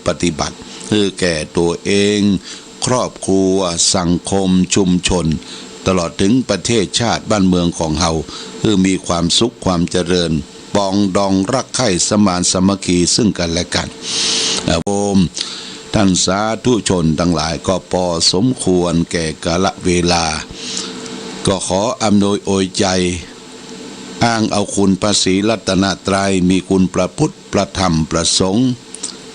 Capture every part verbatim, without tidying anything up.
ปฏิบัติ หื้อแก่ตั๋วเอง ครอบครัว สังคม ชุมชน ตลอดเถิงประเทศชาติบ้านเมืองของเฮา หื้อมีความสุขความเจริญ ปองดองรักใคร่สมานสามัคคีซึ่งกั๋นและกั๋น อ่า โยม ท่านสาธุชนตังหลาย ก็ปอสมควรแก่กาลเวลา ก็ขออำนวยอวยใจ๋ อ้างเอาคุณพระศรีรัตนตรัย มีคุณพระพุทธ พระธรรม พระสงฆ์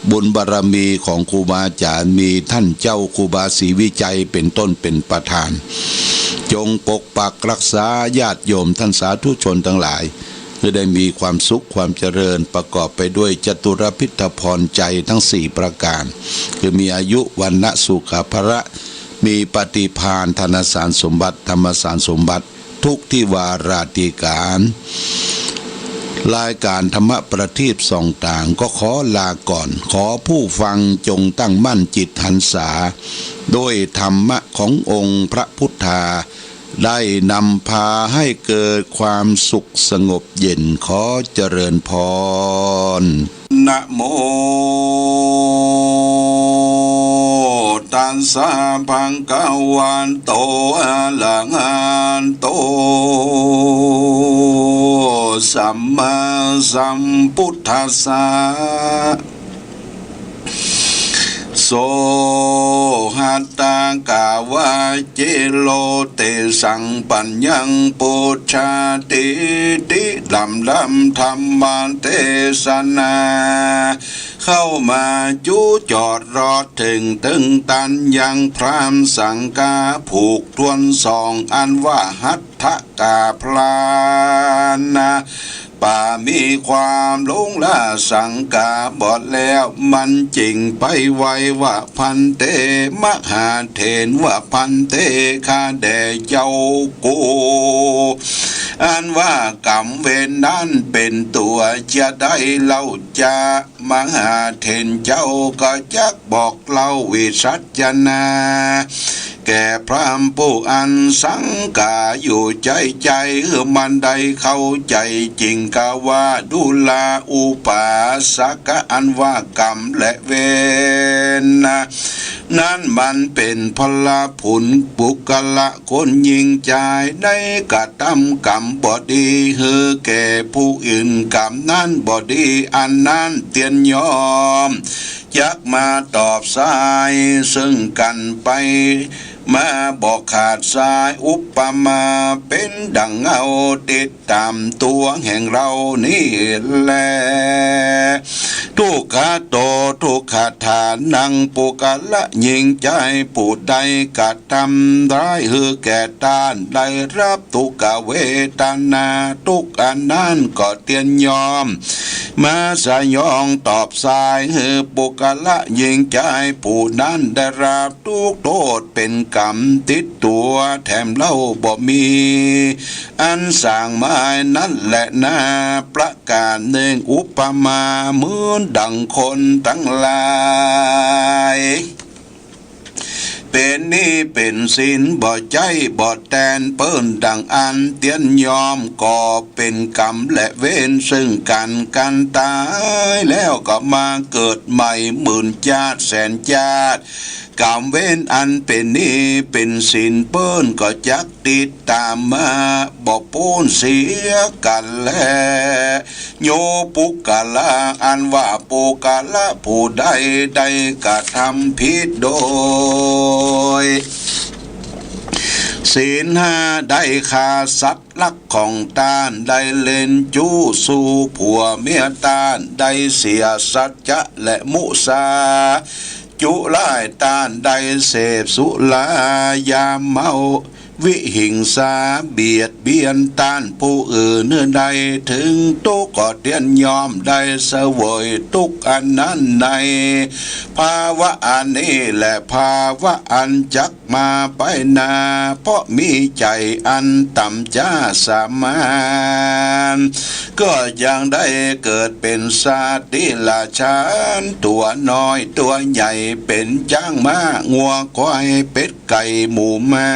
บุญบารมีของครูบาอาจ๋ารย์ มีท่านเจ้าครูบาศรีวิชัยเป๋นต้นเป๋นประธาน จงปกปักรักษาญาติโยมท่านสาธุชนตังหลาย หื้อได้มีความสุขความเจริญ ประกอบไปด้วยจตุรพิธพรชัยทั้งสี่ประก๋าน คือมีอายุ วรรณะ สุขะ พละ มีปฏิภาณ ธนสารสมบัติ ธรรมสารสมบัติ ทุกทิวาราธิก๋าร รายก๋านธรรมะประทีปส่องตาง ก็ขอลาก่อน ขอผู้ฟังจงตั้งมั่นจิตหันษา ด้วยธรรมะขององค์พระพุทธา ได้นำพาให้เกิดความสุขสงบเย็น ขอเจริญพร นะโม ตัสสะ ภะคะวะโต อะระหะโต สัมมาสัมพุทธัสสะ โส หัตถะกะวะ เจโร เตสัง ปัญญัง ปุจฉาติ ติ ดำดำ ธรรมเตสนา เข้ามาจุจอดรอดเถิง เถิงตันยังพราหมณ์สังฆา ผูกถ้วนสอง อันว่าหัตถะกาพราหมณ์นะ ป่ามีความหลงละสังฆาบวชแล้ว มันจึงไปไหว้ว่า ภันเต มหาเถร ว่าภันเต ข้าแด่เจ้ากู อันว่ากรรมเวรนั้นเป๋นตั๋วจะใดเล่าจะ มหาเถรเจ้าก็จักบอกเล่าวิสัชนา แก่พราหมณ์ผู้อันสังฆาอยู่ใจ๋ใจ๋ หื้อมันได้เข้าใจ๋จริง กาว่าดูราอุปาสกะ อันว่ากรรมและเวรนะ นั้นมันเป๋นผละผล ปุคคละคนญิงจาย ได้กระทำกรรมบ่ดี หื้อแก่ผู้อื่น กรรมนั้นบ่ดี อันนั้นเตียนยอม จักมาตอบสายซึ่งกั๋นไปมาบ่ขาดสาย อุปมาเป๋นดั่งเงาติดต๋ามตั๋วแห่งเฮานี้แล ทุกขะโต ทุกขะทานัง ปุคคละญิงจายผู้ใดกระทำร้ายหื้อแก่ต้าน ได้ฮับทุกขเวทนา ทุกข์อันนั้นก็เตียนยอม มาสยองตอบสายหื้อปุคคละญิงจายผู้นั้นได้ฮับทุกข์โต้ษเป๋นกรรมติดตั๋วแถมเล่าบ่มีอันสางหมายนั้นแหละนา ประก๋านนึ่งอุปมาเหมือนดั่งคนตังหลาย เป๋นหนี้เป๋นสินบ่ใจ๊บ่แตนเปิ้นดั่งอั้น เตียนยอมก็เป๋นกรรมและเวรซึ่งกั๋น กันต๋ายแล้วก็มาเกิดใหม่หมื่นจ๊าดแสนจ๊าด กรรมเวรอันเป๋นหนี้เป๋นสินเปิ้นก็จักติดต๋ามมาบ่ป๊นเสียกั๋นแล โย ปุคคละ อันว่าปุคคละผู้ใดได้กระทำผิดโดย ศีลห้า ได้ฆ่าสัตว์รักของต้าน ได้เล่นจู้สู่ผัวเมียต้าน ได้เสียสัจจะและมุสา จุร้ายต้าน ได้เสพสุรายาเมา วิหิงสาเบียดเบียนต้านผู้อื่นหื้อได้เถิงตุ๊กข์ ก็เตียนยอมได้เสวยตุ๊กข์อันนั้นในภาวะอันนี้และภาวะอันจักมาไปหน้า เพราะมีใจ๋อันต่ำจ๊าสามัญ ก็ยังได้เกิดเป๋นสัตว์เดรัจฉาน ตั๋วน้อยตั๋วใหญ่ เป๋นจ๊างม้างัวควายเป็ด ไก่หมูหมา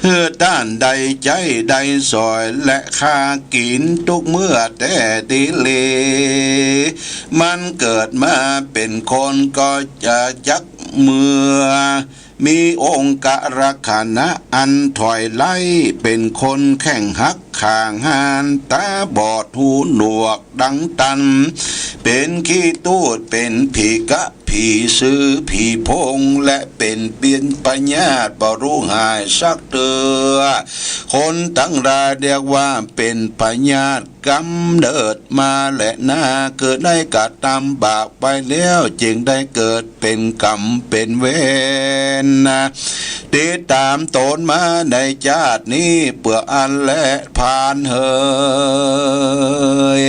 ห หื้อต้านได้ใจ๊ได้สอย และข้ากิ๋นตุ๊กเมื่อแต๊ดีหลี มันเกิดมาเป๋นคนก็จะจักเมื่อ มีองค์กะลักษณะอันถอยไล่ เป๋นคนแข้งหักขางหาน ต๋าบอดหูหนวกดังตัน เป๋นขี้ตู้ด เป๋นผีกะ ผีสือ ผีโพง และเป๋นเปียนพยาธิบ่ฮู้หายสักเตื้อ คนตังหลายเรียกว่าเป๋นพยาธิกำเนิดมาแลนา คือได้กระตำบาปไปแล้ว จึงได้เกิดเป๋นกรรมเป๋นเวรนา ติดต๋ามต๋นมาในจาตินี้เปื้ออั้นแล พรานเหย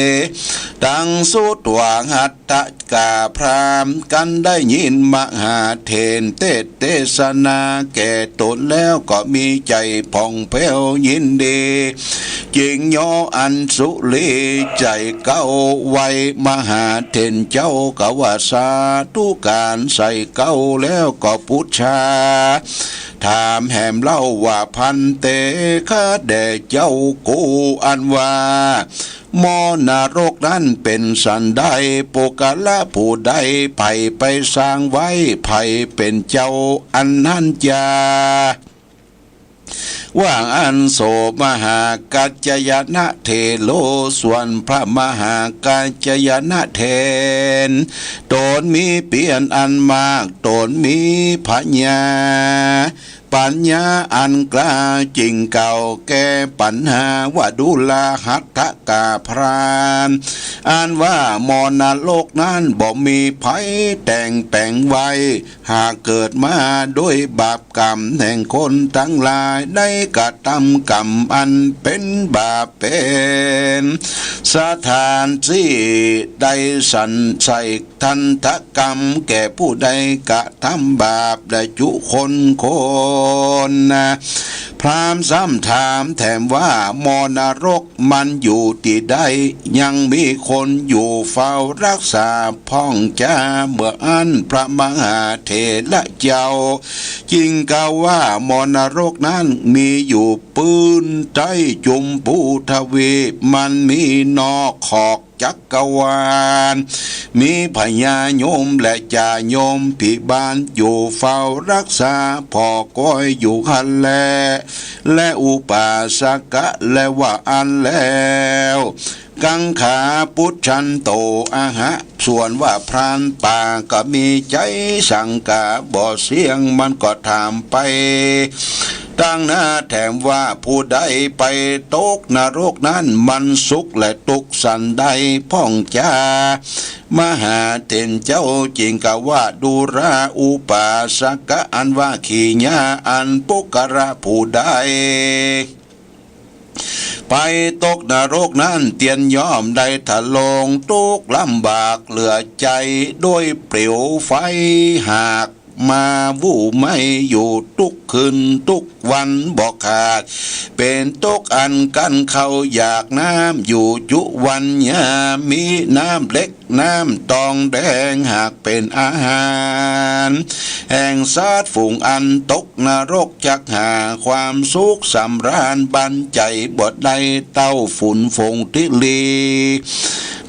ตังสุตวาหัตถกาพราหมณ์ กันได้ยินมหาเถรเตสน์เตสนาแก่ต๋นแล้วก็มีใจ๋ผ่องแผ้วยินดี จึงย่ออัญชุลีใจ๋เก๊าไหว้มหาเถรเจ้า กล่าวว่า สาธุก๋านใส่เก๊า แล้วก็ปู๋จา ถามแหมเล่าว่า ภันเต ข้าแด่เจ้ากู้ อันว่ามอณรกนั้นเป๋นสันใด ปุคคละผู้ใด ใผไปสร้างไว้ ใผเป๋นเจ้าอันนั้นจา ว่าอั้น โสมหากัจจายนะเถโร ส่วนพระมหากัจจายนะเถร ต๋นมีเปียรอันมาก ต๋นมีผญา ปั๋ญญาอันกล้า จึงกล่าวแก้ปัญหาว่า ดูราหัตถกาพราหมณ์ อันว่ามอณรกนั้นบ่มีใผแต่งแป๋งไว้ หากเกิดมาด้วยบาปกรรมแห่งคนตังหลาย ได้กระตำกรรมอันเป๋นบาป เป๋นสถานตี้ได้สันใส่ทันตกรรมแก่ผู้ใดกระตำบาปได้จุคนคนนา พราหมณ์ซ้ำถามแถมว่า มอณรกมันอยู่ตี้ใด ยังมีคนอยู่เฝ้ารักษาพ่องจา เมื่ออั้นพระมหาเถระเจ้า จึงกล่าวว่า มอณรกนั้นมีอยู่ปื้นใต้จุมพูทวีป มันมีนอกขอกจักรวาล มีพญายมและจ่ายมภิบาลอยู่เฝ้ารักษาผ่อคอยอยู่หั้นแล และอุปาสกะ และว่าอั้นแล้ว กังขาปุชชันโต อะหะ ส่วนว่าพรานป่าก็มีใจ๋สังกาบ่เสี้ยง มันก็ถามไปตังหน้าแถมว่า ผู้ใดไปตกนรกนั้น มันสุขและตุ๊กข์สันใดพ่องจา มหาเถรเจ้าจึงกล่าวว่า ดูราอุปาสกะ อันว่าขีญา อันปุคคละผู้ใด ไปตกนรกนั้น เตียนย่อมได้ทะลงทุกข์ลำบากเหลือใจ๋ ด้วยเปลวไฟหากมาบู้ไหม้อยู่ทุกคืนทุกวันบ่ขาด เป๋นตุ๊กข์อันกั้นข้าวอยากน้ำอยู่จุวันยาม มีน้ำเหล็ก น้ำตองแดงหากเป๋นอาหาร แห่งสัตว์ฝูงอันตกนรกจักหาความสุขสำราญบันใจ๋บ่ได้เต้าฝูนฝงทิลี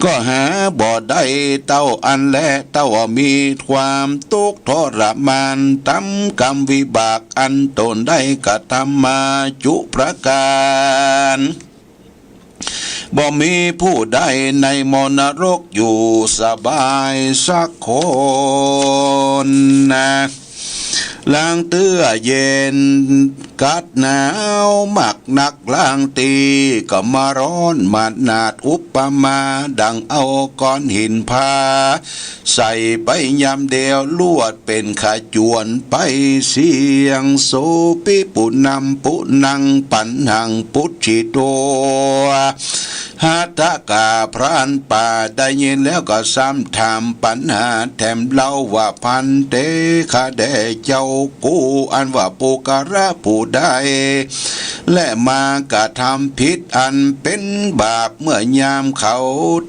ก็หาบ่ได้เต้าอั้นแล เต้ามีความตุ๊กข์ทรมานต๋ามกรรมวิบากอันต๋นได้กระตำมาจุประก๋าน บ่มีผู้ใดในมอณรกอยู่สบายสักคนนา ลางเตื้อเย็นกัดหนาวมากนัก ลางตี้ก็มาร้อนมานาด อุปมาดังเอาก้อนหินพา ใส่ไปยามเดียวลวดเป๋นขจวนไปเสี้ยง โสปิปุณังปุณังปัณหังปุชชิโต หัตถกาพรานป่าได้ยินแล้วก็ซ้ำถามปัญหาแถมเล่าว่า ภันเต ข้าแด่เจ้ากู้ อันว่าปุคคละผู้ใด และมากระทำผิด อันเป๋นบาป เมื่อยามเขา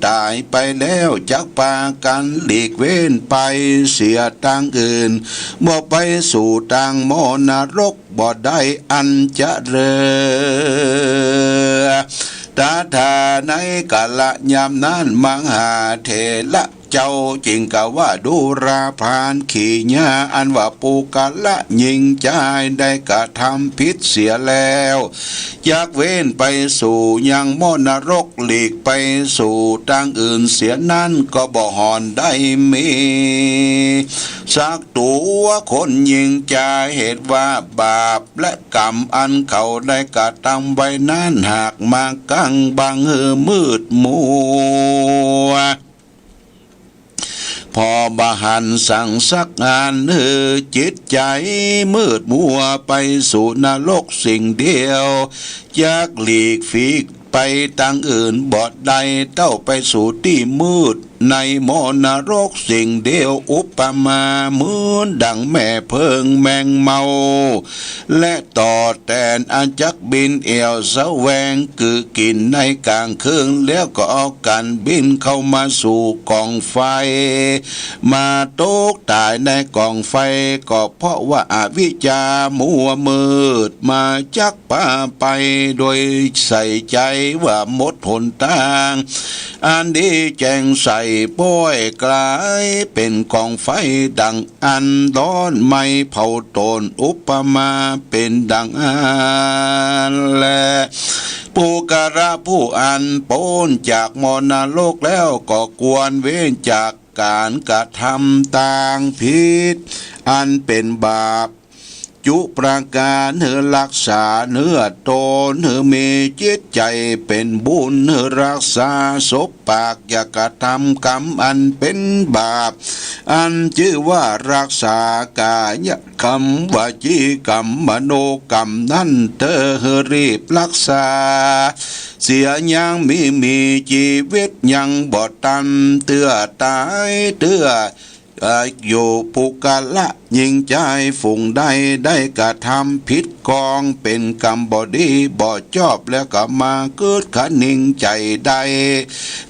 ต๋ายไปแล้ว จักปากั๋นหลีกเว้นไปเสียตางอื่น บ่ไปสู่ตางหม้อนรกบ่ได้อันเจริญ ตถา ในกาละยามนั้น มหาเถระเจ้าจึงกล่าวว่า ดูราพรานขีหญ้า อันว่าปุคคละญิงจายได้กระทำผิดเสียแล้ว จักเว้นไปสู่ยังหม้อนรก หลีกไปสู่ตางอื่นเสียนั้น ก็บ่ห่อนได้มีสักตั๋ว คนญิงจาย เหตุว่าบาปและกรรมอันเขาได้กระทำไว้นั้น หากมากั๋งบังหื้อมืดมัว ผ่อบ่หันสังสักอัน หื้อจิตใจ๋มืดมัว ไปสู่นรกสิ่งเดียว จักหลีกฟีกไปตางอื่นบ่ได้ เต้าไปสู่ตี้มืดในหม้อนรกสิ่งเดียว อุปมาเหมือนดังแม่เผิงแมงเมา และต่อแตนอันจักบินเอี่ยวแสวงกือกิ๋นในก๋างคืน แล้วก็เอากั๋นบินเข้ามาสู่ก๋องไฟ มาตกต๋ายในก๋องไฟ ก็เพราะว่าอวิชชามัวมืดมา จักปาไปโดยใส่ใจ๋ว่าหมดหนตางอันดีแจ่งใส ป้อยก๋ายเป๋นก๋องไฟดั่ง อันฮ้อนไหม้เผาต๋น อุปมาเป๋นดั่งอั้นแล ปุคคละผู้อันป๊นจากหม้อนรกแล้ว ก็ควรเว้นจากก๋านกระทำตางผิด อันเป๋นบาป จุประก๋าน หื้อรักษาเนื้อต๋น หื้อมีจิตใจ๋เป๋นบุญ หื้อรักษาสบปาก อย่ากระทำกรรมอันเป๋นบาป อันจื้อว่ารักษากายกรรม วจีกรรม มโนกรรมนั้นเต๊อะ หื้อรีบรักษาเสียยังมี มีจีวิตยังบ่ตัน เตื้อต๋ายเตื้อ เอ่อ อยู่ ปุคคละญิงจายฝูงใดได้กระทำผิดกองเป๋นกรรมบ่ดีบ่จอบ แล้วก็มาเกิดคะนิงใจ๋ได้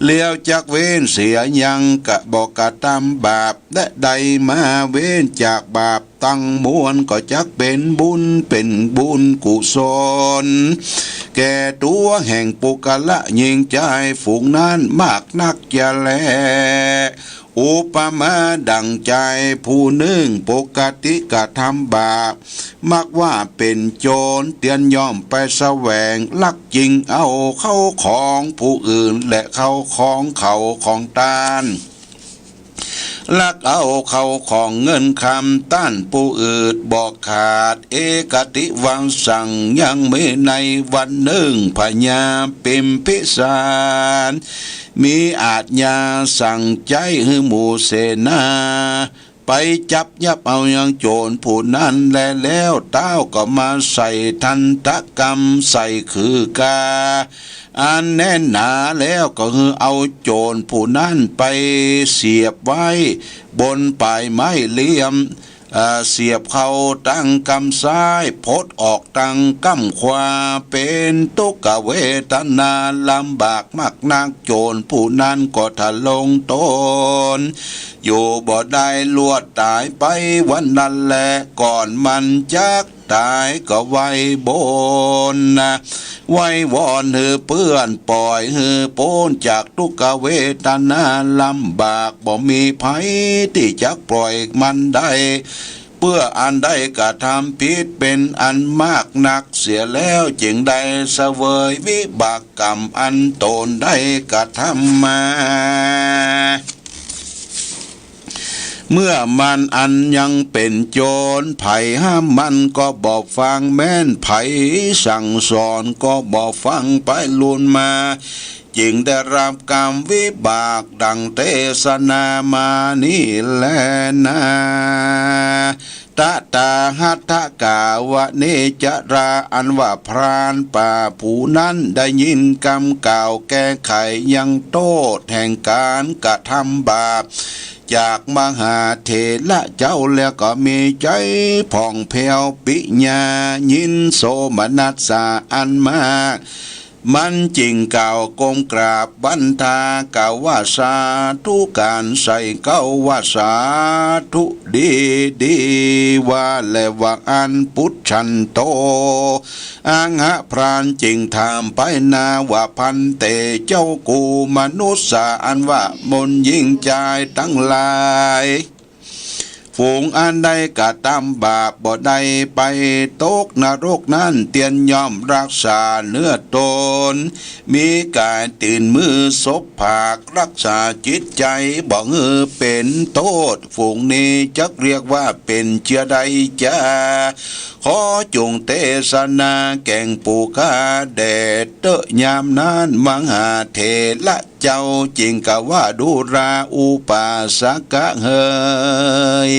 แล้วจักเว้นเสียยังกะบ่กระทำบาป และได้มาเว้นจากบาปตังมวล ก็จักเป๋นบุญ เป๋นบุญกุศล แก่ตั๋วแห่งปุคคละญิงจายฝูงนั้นมากนักเจียแล อุปมาดั่งจายผู้นึ่งปกติกระทำบาป มักว่าเป๋นโจร เตียนย่อมไปแสวงลักจิงเอาเข้าของผู้อื่น และเข้าของเขาของต้าน ลักเอาเข้าของเงินคำต้านผู้อื่นบ่ขาด เอกติวาสัง ยังมีในวันนึ่ง พญาพิมพิสาร มีอาชญาสั่งใจ๊หื้อหมู่เสนา ไปจับยับเอายังโจรผู้นั้นแล แล้วต้าวก็มาใส่ทันตกรรมใส่คือกา อันแน่นหนา แล้วก็หื้อเอาโจรผู้นั้นไปเสียบไว้บนป๋ายไม้เลียม เอ่อ เสียบเข้าตังกำซ้าย พดออกตังกำขวา เป๋นตุ๊กขเวทนาลำบากมากนัก โจรผู้นั้นก็ทะลงตน อยู่บ่ได้ ลวดต๋ายไปวันนั้นแล ก่อนมันจักต๋ายก็ไหว้บนนะ ไหว้วอนหื้อเปื้อน ป่อยหื้อป๊นจากตุ๊กขเวทนาลำบาก บ่มีใผตี้จักป่อยมันได้ เปื้ออันได้กระทำผิดเป๋นอันมากนักเสียแล้ว จึงได้เสวยวิบากกรรมอันตนได้กระทำมา เมื่อมันอันยังเป๋นโจร ใผห้ามมันก็บ่ฟัง แม้นใผสั่งสอนก็บ่ฟัง ไปลุนมา จึงได้รับกรรมวิบากดั่งเตสนามานี้แลนา ตถาหัตถกา วเนจจารา อันว่าพรานป่าผู้นั้นได้ยินกำกล่าวแก้ไขยังโต้ษแห่งก๋านกระทำบาป จากมหาเถระเจ้าแล้วก็มีใจ๋ผ่องแผ้ว ปิยา ยินโสมนัสสาอันมาก มันจึงกล่าวก้มกราบวันทา กล่าวว่า สาธุการ ใส่เก๊าว่า สาธุดีดี ว่าแลว่าอั้น ปุจฉันโต อังคะ พรานจึงถามไปนาว่า ภันเต เจ้ากู มนุสสา อันว่าบุญญิงจายตังหลาย ฝูงอันได้กระตำบาปบ่ได้ไปตกนรกนั้น เตียนย่อมรักษาเนื้อตน มีก๋ายตื่นมือสบผาก รักษาจิตใจ๋บ่หื้อเป๋นโต้ษ ฝูงนี้จักเรียกว่าเป๋นเจือใดจา ขอจุ่งเตสนาแก่งผู้ข้าแด่เต๊อะ ยามนั้นมหาเถระ เจ้าจึงกล่าวว่า ดูรา อุปาสกะเหย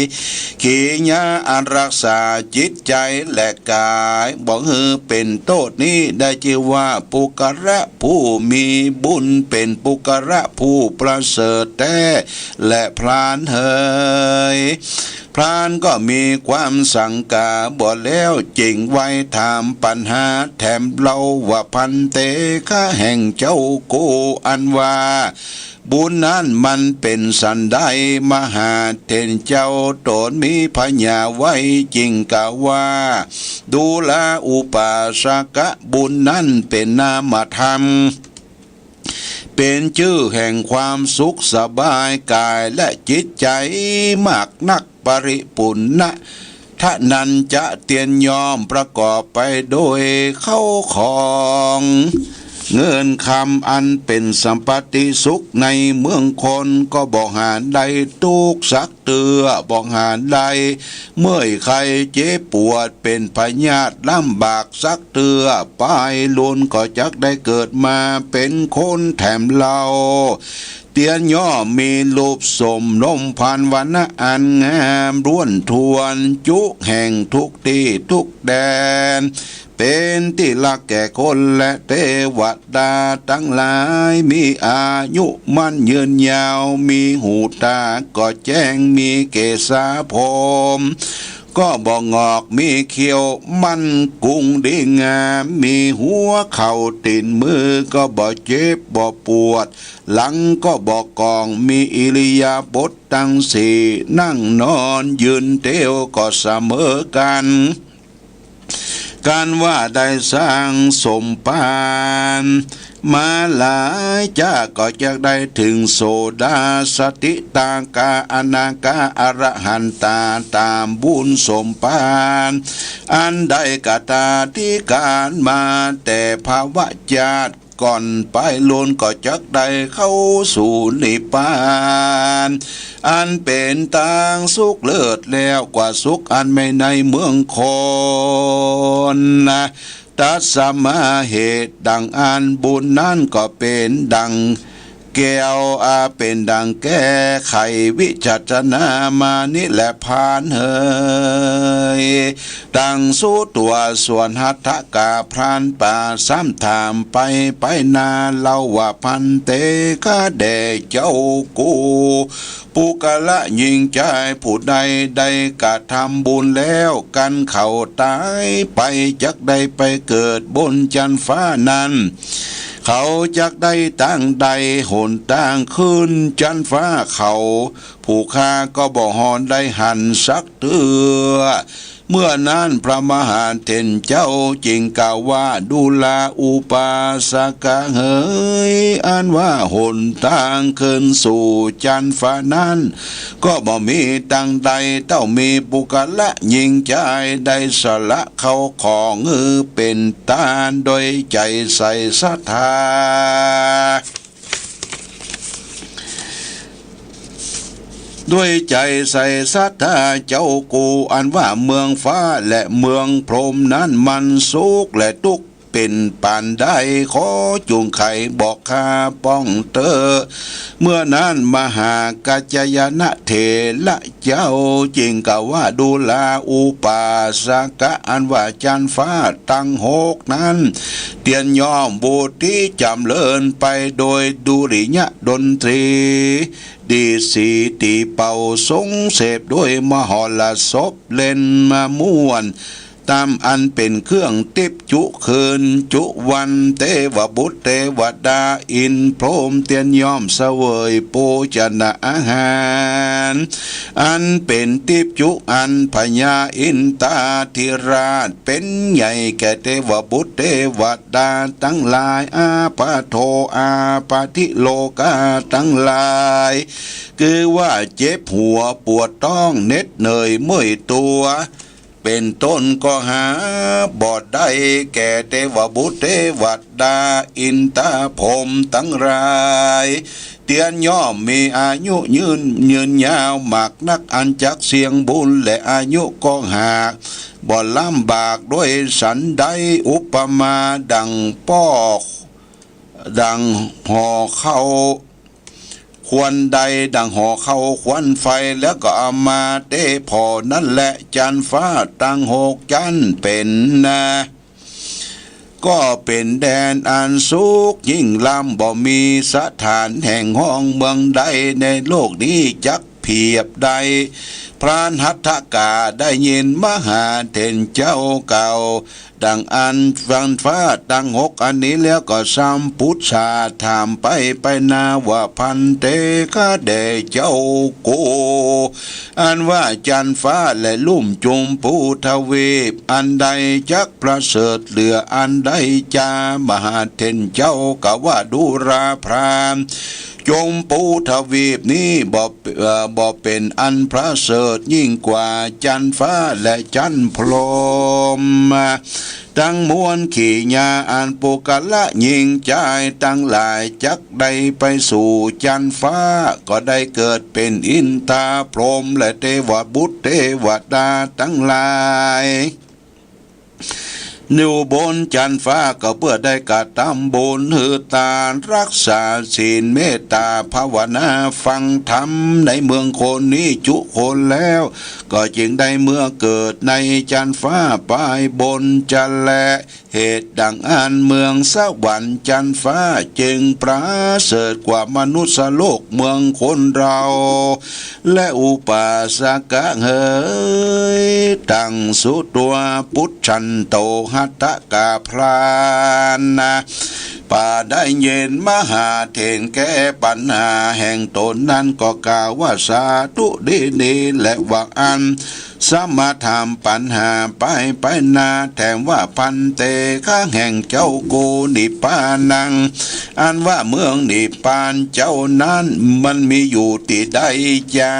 ขีญาอันรักษาจิตใจ๋และก๋ายบ่หื้อเป๋นโต้ษนี้ ได้จื้อว่าปุคคละผู้มีบุญ เป๋นปุคคละผู้ประเสริฐแต๊แหละพรานเหย พรานก็มีความสังกาบ่แล้ว จึงไหว้ถามปัญหาแถมเล่าว่า ภันเต ข้าแห่งเจ้ากู อันว่าบุญนั้นมันเป๋นสันใด มหาเถรเจ้าตนมีผญาไว้ จึงกล่าวว่า ดูรา อุปาสกะ บุญนั้นเป๋นนามธรรม เป๋นจื้อแห่งความสุขสบายก๋ายและจิตใจ๋มากนัก ปริปุณณะ ทนัญจะ เตียนย่อมประกอบไปโดยเข้าของ เงินคำอันเป๋นสัมปัตติสุขในเมืองคน ก็บ่หาได้ตุ๊กข์สักเตื้อ บ่หาได้เมื่อยไข้เจ็บปวด เป๋นพยาธิลำบากสักเตื้อ ปายลุนก็จักได้เกิดมาเป๋นคนแถมเล่า เตียนย่อมมีรูปโสมนมพรรณวรรณะอันงามล้วนถ้วน จุแห่งทุกตี้ทุกแดน เป๋นตี้ฮักแก่คนและเตวดาตังหลาย มีอายุมั่นยืนยาว มีหูตาก็แจ้ง มีเกศาผมก็บ่หงอก มีเขี้ยวมั่นกุงดีงาม มีหัวเข่าตี๋นมือก็บ่เจ็บบ่ปวด หลังก็บ่ก่อง มีอิริยาบถตังสี่ นั่งนอนยืนเตียวก็เสมอกั๋น กันว่าได้สร้างสมภารมาหลายจ๊า ก็จักได้เถิงโสดา สกิทาคา อนาคา อรหันตา ต๋ามบุญสมภาร อันได้กตาธิการมาแต่ภวชาติ ก่อนไปลุนก็จักได้เข้าสู่นิพพาน อันเป๋นตางสุขเลิศแล้วกว่าสุขอันมีในเมืองคนนะ ตัสมา เหตุดังอั้นบุญนั้นก็เป๋นดังแก้ว อา เป๋นดังแก้ไขวิจัชนามานี้แหละพรานเหย ตังสุตัวส่วนหัตถกาพรานป่า ซ้ำถามไปไปนาเล่าว่า ภันเต ข้าแด่เจ้ากู ปุคคละญิงจายผู้ใดได้กระทำบุญแล้ว กันเขาต๋ายไปจักได้ไปเกิดบนจั๊นฟ้านั้น เขาจักได้ตางใดหนตางขึ้นจั๊นฟ้าเขา ผู้ข้าก็บ่ฮอนได้หันสักเตื้อ เมื่อนั้นพระมหาเถรเจ้าจึงกล่าวว่า ดูราอุปาสกะเหย อันว่าหนตางขึ้นสู่จั๊นฟ้านั้น ก็บ่มีตางใดเต้า มีปุคคละญิงจายได้สละเข้าของหื้อเป๋นตานโดยใจ๋ใส่ศรัทธา ด้วยใจ๋ใส่ศรัทธาเจ้ากู อันว่าเมืองฟ้าและเมืองพรหมนั้นมันสุขและตุ๊กข์เป๋นปานใด ขอจุ่งไขบอกข้าป้องเต๊อะ เมื่อนั้นมหากัจจายนะเถระเจ้าจึงกล่าวว่า ดูราอุปาสกะ อันว่าจั๊นฟ้าตังหกนั้น เตียนย่อมบูติจ๋ำเริญไปโดยดุริยะดนตรี ดีดสีตี๋เป่าสงเสพด้วยมหรสพเล่นมาม่วน ต๋ามอันเป๋นเครื่องติ๊บจุคืนจุวัน เตวบุตรเตวดาอินทร์พรหมเตียนย่อมเสวยโภชนะอาหาร อันเป๋นติ๊บจุอันพญาอินทาธิราชเป๋นใหญ่แก่เตวบุตรเตวดาตังหลาย อาพาโท อาพาธิโลกาตังหลาย คือว่าเจ็บหัวปวดต๊องเหน็ดเหนื่อยเมื่อยตั๋ว เป๋นต้นก็หาบ่ได้แก่เตวบุตรเตวดาอินทาพรหมตังหลาย เตียนย่อมมีอายุยืน ยืนยาวมากนักอันจักเสี่ยงบุญ และอายุก็หากบ่ลำบากด้วยสันใด อุปมาดังปอก ดังห่อข้าวควันใด ดังห่อข้าวควันไฟ แล้วก็เอามาเต๊ผ่อนั้นแล จันทร์ฟ้าตังหกจั้นเป๋นนา ก็เป๋นแดนอันสุขยิ่งล้ำ บ่มีสถานแห่งห้องเมืองใดในโลกนี้จักเปียบได้ พรานหัตถกาได้ยินมหาเถรเจ้ากล่าว ดังอั้นจันทร์ฟ้าตังหกอันนี้แล้วก็ซ้ำปุจฉาถามไปไปนาว่า ภันเต ข้าแด่เจ้ากู อันว่าจันทร์ฟ้าและลุ่มจุมพูทวีป อันใดจักประเสริฐเหลืออันใดจา มหาเถรเจ้าก็ว่า ดูราพราหมณ์ จุมพูทวีปนี้บ่ เอ่อ บ่เป๋นอันประเสริฐยิ่งกว่าจันทร์ฟ้าและจันทร์พรหม ตังมวลขีญาอันปุคคละหญิงจายตังหลายจักได้ไปสู่จันทร์ฟ้า ก็ได้เกิดเป๋นอินทาพรหมและเตวบุตรเตวดาตังหลาย อยู่บนจันทร์ฟ้าก็เปื้อได้กระตำบุญหื้อตาน รักษาศีล เมตตาภาวนา ฟังธรรมในเมืองคนนี้จุคนแล้ว ก็จึงได้เมื่อเกิดในจันทร์ฟ้าปายบนจะแล เหตุดังอั้นเมืองสวรรค์จันทร์ฟ้าจึงประเสริฐกว่ามนุษย์โลกเมืองคนเรา และอุปาสกะเหย ตังสุตัว ปุจฉันโต หัตถกาพรานนะ ป่าได้ยินมหาเถรแก้ปัญหาแห่งตนนั้นก็กล่าวว่า สาธุ ดีนี้แล ว่าอั้น สมาถามปัญหาไปไปนาแถมว่า ภันเต ข้าแห่งเจ้ากู นิพพานัง อันว่าเมืองนิพพานเจ้านั้นมันมีอยู่ตี้ใดจา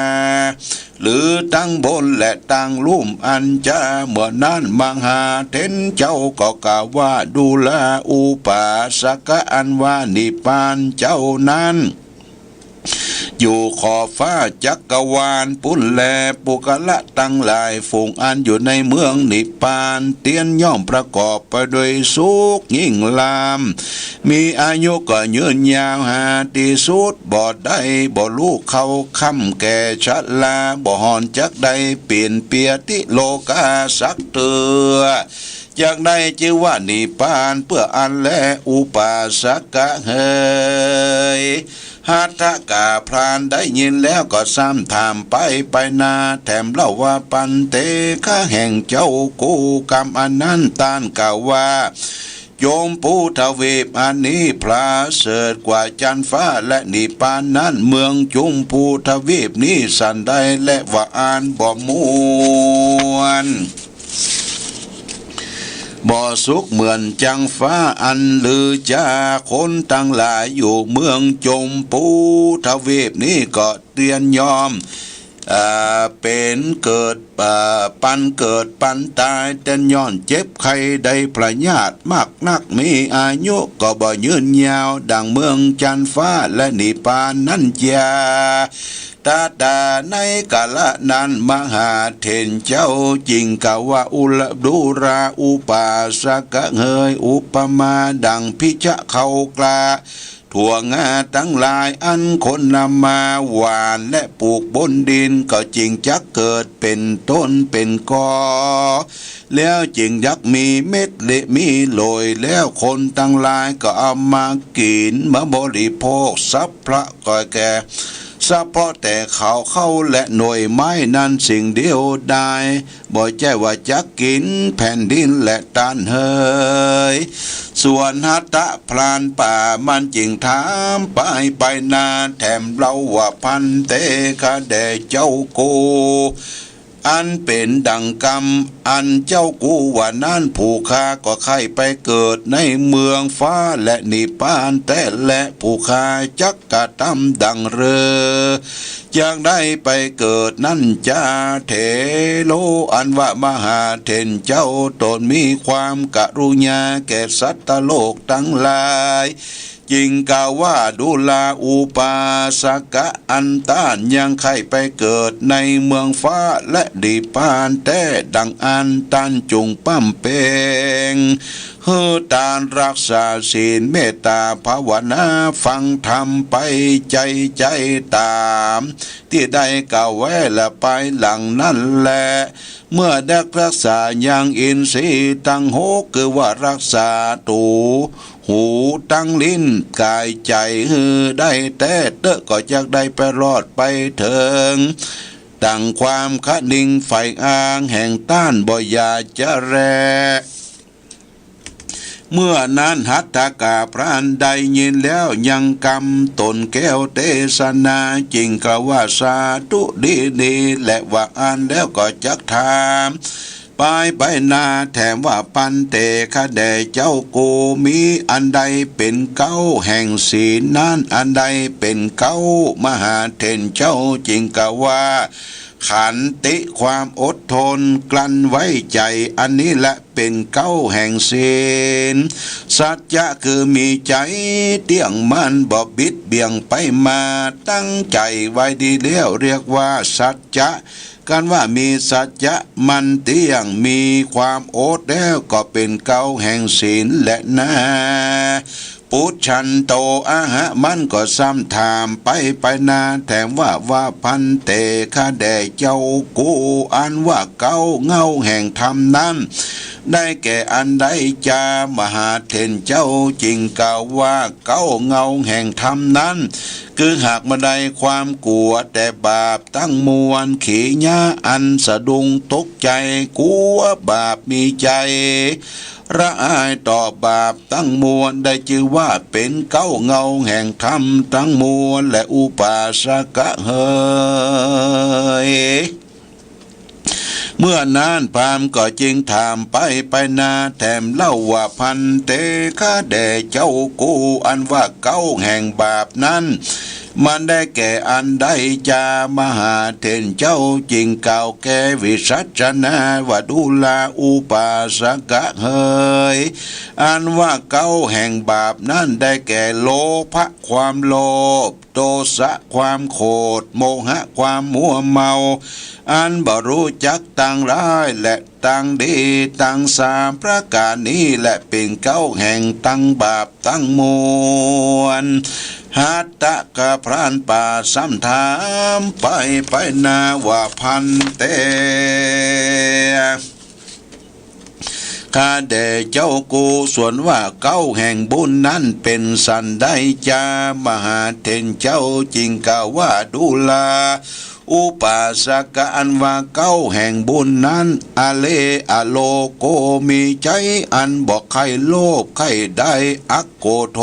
หรือตังบนและตังลุ่มอันจา เมื่อนั้นมหาเถรเจ้าก็กล่าวว่า ดูราอุปาสกะ อันว่านิพพานเจ้านั้น อยู่ขอบฟ้าจักรวาลปู้นแล ปุคคละตังหลายฝูงอันอยู่ในเมืองนิพพาน เตียนย่อมประกอบไปโดยสุขยิ่งล้ำ มีอายุก็ยืนยาวหาตี้สุดบ่ได้ บ่ฮู้เข้าค่ำแก่ชรา บ่ฮอนจักได้เปียนเปียติโลกาสักเตื้อ จักได้จื้อว่านิพพานเปื้ออั้นแล อุปาสกะเหย หัตถกาพรานได้ยินแล้วก็ซ้ำถามไปไปนาแถมเล่าว่า ภันเต ข้าแห่งเจ้ากู กำอันนั้นต้านกล่าวว่า จุมพูทวีปอันนี้ประเสริฐกว่าจันทร์ฟ้าและนิพพานนั้น เมืองจุมพูทวีปนี้สันใดแล ว่าอั้นบ่ม่วน บ่สุขเหมือนจันทร์ฟ้าอันลือจา คนตังหลายอยู่เมืองจุมพูทวีปนี้ก็เตียนย่อม เอ่อ เป๋นเกิด เอ่อ ปันเกิดปันต๋าย เตียนย่อมเจ็บไข้ได้พยาธิมากนัก มีอายุก็บ่ยืนยาวดังเมืองจันทร์ฟ้าและนิพพานนั้นจา ตะดาในกาละนั้นมหาเถรเจ้าจึงกล่าวว่า อุระ ดูราอุปาสกะเหย อุปมาดังพิชะเข้ากล้า ถั่วงาตังหลายอันคนนำมาหว่านและปลูกบนดิน ก็จึงจักเกิดเป๋นต้นเป๋นกอ แล้วจึงจักมีเม็ดและมีหลวย แล้วคนตังหลายก็เอามากิ๋นมาบริโภค สัพพะก็แก่ สะเพาะแต่เขาเข้าและหน่วยไม้นั้นสิ่งเดียวดาย บ่ใจ้ว่าจักกิ๋นแผ่นดินแลต้านเฮย ส่วนหัตถะพรานป่ามันจึงถามไปไปนาแถมเล่าว่า ภันเต ข้าแด่เจ้ากู อันเป๋นดังกำอันเจ้ากูว่านั้น ผู้ข้าก็ใค่ไปเกิดในเมืองฟ้าและนิพพานแต๊แล ผู้ข้าจักกระตำดังเรือ จักได้ไปเกิดนั้นจา เถโร อันว่ามหาเถรเจ้า ตนมีความกรุณาแก่สัตว์โลกตังหลาย จึงกล่าวว่า ดูราอุปาสกะ อันต้านยังใค่ไปเกิดในเมืองฟ้าและนิพพานแต๊ดังอั้น ต้านจุ่งป้ำเป๊ง หื้อตาน ฮักษาศีล เมตตาภาวนา ฟังธรรมไปใจ้ใจ้ต๋าม ตี้ได้กล่าวแว้และไปหลังนั้นแล เมื่อได้ฮักษายังอินทรีย์ตังหก คือว่าฮักษาตู หู ตังลิ้น ก๋าย ใจ๋ หื้อได้แต๊เต๊อะ ก็จักได้ไปรอดไปเถิง ดังความคะนิงใฝ่อางแห่งต้านบ่อย่าจะแล เมื่อนั้นหัตถกะพรานได้ยินแล้วยังกำตนแก้วเตสนา จึงกล่าวว่า สาธุ ดีดี และว่าอั้นแล้วก็จักถาม ไปไปนาแถมว่า ภันเต ข้าแด่เจ้ากู มีอันใดเป๋นเก๊าแห่งศีลนั้น อันใดเป๋นเก๊ามหาเถรเจ้า จึงกล่าวว่า ขันติ ความอดทน กลั้นไว้ใจ๋ อันนี้แหละเป๋นเก๊าแห่งศีล สัจจะ คือมีใจ๋เตี้ยงมั่น บ่บิดเบี่ยงไปมา ตั้งใจ๋ไว้ดีแล้ว เรียกว่าสัจจะ กันว่ามีสัจจะมั่นเตี้ยง มีความอดแล้วก็เป๋นเก๊าแห่งศีลแลนา ปุจฉันโต อะหะ มันก็ซ้ำถามไปไปนาแถมว่า ว่า ภันเต ข้าแด่เจ้ากู อันว่าเก๊าเงาแห่งธรรมนั้น ได้แก่อันใดจา มหาเถรเจ้าจึงกล่าวว่า เก๊าเงาแห่งธรรมนั้น คือหากบ่ได้ความกั๋วแต่บาปตังมวล ขียะ อันสะดุ้งตกใจ๋ กั๋วบาป มีใจ๋ละอายต่อบาปตังมวล ได้จื้อว่าเป๋นเก๊าเงาแห่งธรรมตังมวลแล อุปาสกะเหย เมื่อนั้นพราหมณ์ก็จึงถามไปไปนาแถมเล่าว่า ภันเต ข้าแด่เจ้ากู อันว่าเก๊าแห่งบาปนั้น มันได้แก่อันใดจา มหาเถรเจ้าจึงกล่าวแก้วิสัชนาว่า ดูราอุปาสกะเหย อันว่าเก๊าแห่งบาปนั้นได้แก่ โลภะ ความโลภ โทสะ ความโขด โมหะ ความมัวเมา อันบ่ฮู้จักตางร้ายและตางดี ตังสามประก๋านนี้แหละเป๋นเก๊าแห่งตังบาปตังมวล หัตถกะพรานป่าซ้ำถามไปไปนาว่า ภันเต ข้าแด่เจ้ากู ส่วนว่าเก๊าแห่งบุญนั้นเป๋นสันใดจา มหาเถรเจ้าจึงกล่าวว่า ดูราอุปาสกะ อันว่าเก๊าแห่งบุญนั้น อะเล อะโลโก มีใจ๋อันบ่ใค่โลภใค่ได้ อะโกโธ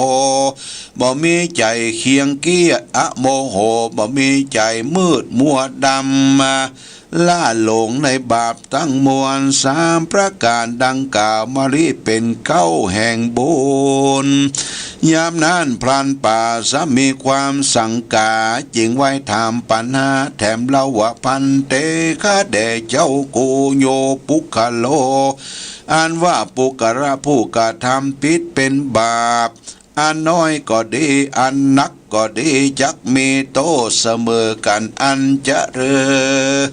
บ่มีใจ๋เคียงเกี้ย อะโมโห บ่มีใจ๋มืดมัวดำ ล้าหลงในบาปตังมวล สามประก๋านดังกล่าวมานี้เป๋นเก๊าแห่งบุญ ยามนั้นพรานป่าซ้ำมีความสังก๋า จึงไหว้ถามปัญหาแถมเล่าว่า ภันเต ข้าแด่เจ้ากู โย ปุคคโล อันว่าปุคคละผู้กระทำผิดเป๋นบาป อันน้อยก็ดี อันนักก็ดี จักมีโต้ษเสมอกั๋นอันจะเริญ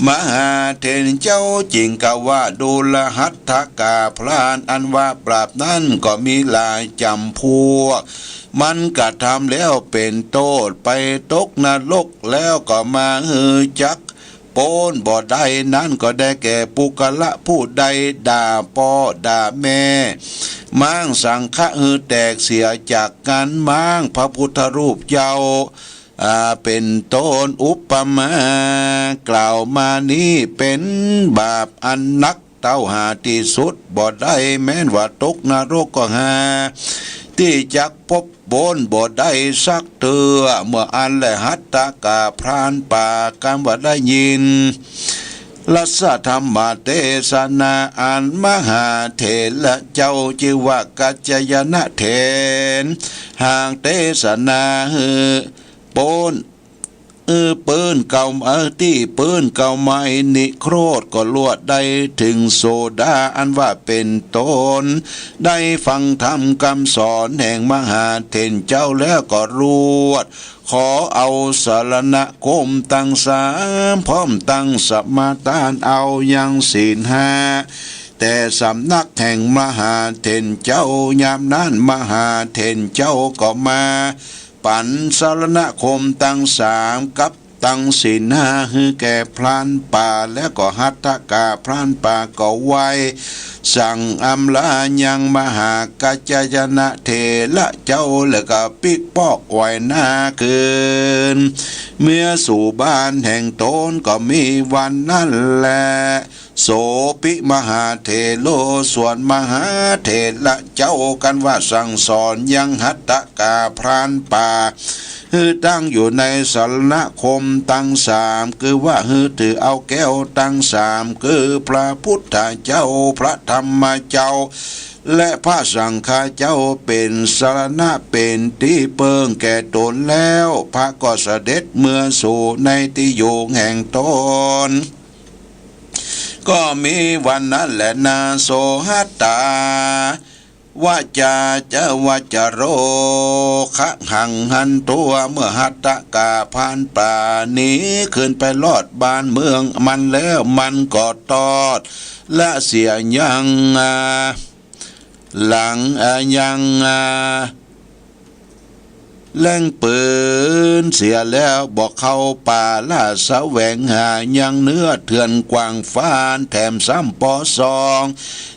มหาเถรเจ้าจึงกล่าวว่า ดูราหัตถกะพราน อันว่าบาปนั้นก็มีหลายจ๋ำพวก มันกระทำแล้วเป๋นโต้ษ ไปตกนรกแล้วก็มาหื้อจักป๊นบ่ได้ นั้นก็ได้แก่ปุคคละผู้ใดด่าป้อด่าแม่ ม้างสังฆะหื้อแตกเสียจากกั๋น ม้างพระพุทธรูปเจ้า อ่า เป๋นต้น อุปมา กล่าวมานี้เป๋นบาปอันหนัก เต้าหาตี้สุดบ่ได้ แม้นว่าตกนรกก็หาตี้จักปบโป๊นบ่ได้สักเตื้อ เมื่ออั้นแลหัตถกะพรานป่า กำว่าได้ยิน รัสธรรมเตสนาอันมหาเถระเจ้าจื้อว่ากัจจายนะเถร หากเตสนาหื้อโป๊น เออ ปื้นเก่า เออ ตี้ปื้นเก่าใหม่นิโครธก็ลวดได้เถิงโสดา อันว่าเป๋นต้น ได้ฟังธรรมกำสอนแห่งมหาเถรเจ้าแล้วก็ลวด ขอเอาสรณคมตังสาม พร้อมตังสมาทานเอายังศีลห้า แต่สำนักแห่งมหาเถรเจ้า ยามนั้นมหาเถรเจ้าก็มา ปั๋นสรณคมตังสามกับตังศีลห้าหื้อแก่พรานป่า แล้วก็หัตถกะพรานป่าก็ไหว้สั่งอำลายังมหากัจจายนะเถระเจ้า แล้วก็ปิ๊กปอกไหว้หน้าคืนเมือสู่บ้านแห่งตน ก็มีวันนั้นแล โสปิมหาเถโร ส่วนมหาเถระเจ้า กันว่าสั่งสอนยังหัตถกะพรานป่า หื้อตั้งอยู่ในสรณคมตังสาม คือว่าหื้อถือเอาแก้วตังสาม คือพระพุทธเจ้า พระธรรมเจ้า และพระสังฆเจ้า เป๋นสรณะเป๋นตี้เปิ้งแก่ตนแล้ว พระก็เสด็จเมือสู่ในตี้อยู่แห่งตน ก็มีวันนั้นแลนา โสหัตถะ วะจาจะวะจโร คะหังหันตัว เมื่อหัตถกะพรานป่าหนีขึ้นไปรอดบ้านเมืองมันแล้ว มันก็ตอดละเสียยัง อ่า หลัง อ่า ยัง อ่า แล่งปืนเสียแล้ว บ่เข้าป่าล่าแสวงหายังเนื้อเถื่อนกว้างฟาน แถมซ้ำปอซอง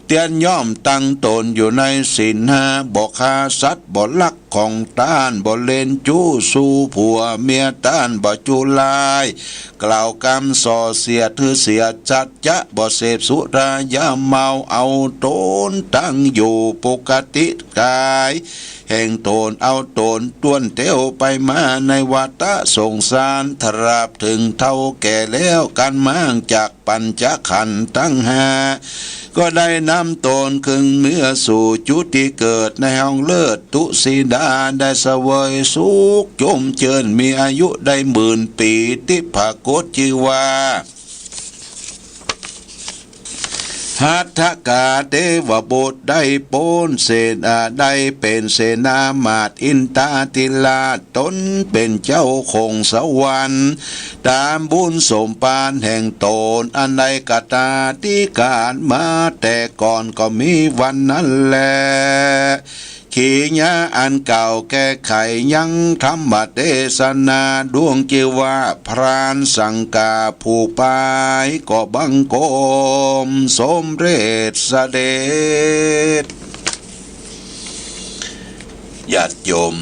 เตียนย่อมตั้งตนอยู่ในศีลห้า บ่ฆ่าสัตว์ บ่ลักของต้าน บ่เล่นจู้สู่ผัวเมียต้าน บ่จุลาย กล่าวกำส่อเสียดหื้อเสียสัจจะ บ่เสพสุรายาเมา เอาตนตั้งอยู่ปกติกายแห่งตน เอาตนต้วนเตี้ยวไปมาในวัฏสงสาร ตราบเถิงเฒ่าแก่แล้ว กันมางจากปัญจขันธ์ตังห้า ก็ได้นำตนเคืองเมือสู่จุติเกิดในห้องเลิศตุสิดา ได้เสวยสุขจุ่มเจิญ มีอายุได้หมื่นปี๋ ทิพกตจื้อว่า หัตถกะเทวบุตร ได้ป๊นเสนา ได้เป๋นเสนามาตย์อินทาธิราช ตนเป๋นเจ้าของสวรรค์ ต๋ามบุญสมภารแห่งตน อันได้กตาธิการมาแต่ก่อน ก็มีวันนั้นแล ขียะอันกล่าวแก้ไขยังธรรมเตสนา ดวงจื้อว่าพรานสังกาผู้ปาย ก็บังคมสมเร็จเสด็จ ญาติโยม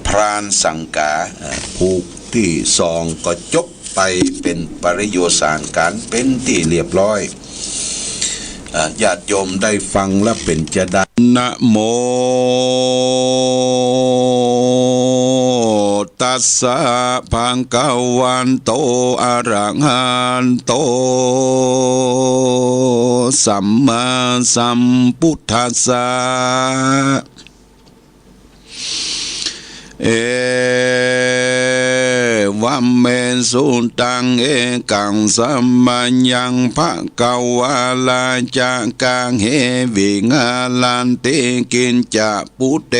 พรานสังกา อ่า ผูกตี้สองก็จบไปเป๋นปริโยสารก๋านเป๋นตี้เรียบร้อย อ่า ญาติโยมได้ฟังแล้วเป๋นจาใด นะโม ตัสสะ ภะคะวะโต อะระหะโต สัมมาสัมพุทธัสสะ เอวัมเมสุตัง เอกัง สะมะยัง ภะคะวา ราชะกะ เฮ วิหารันติ กิจจะปุเต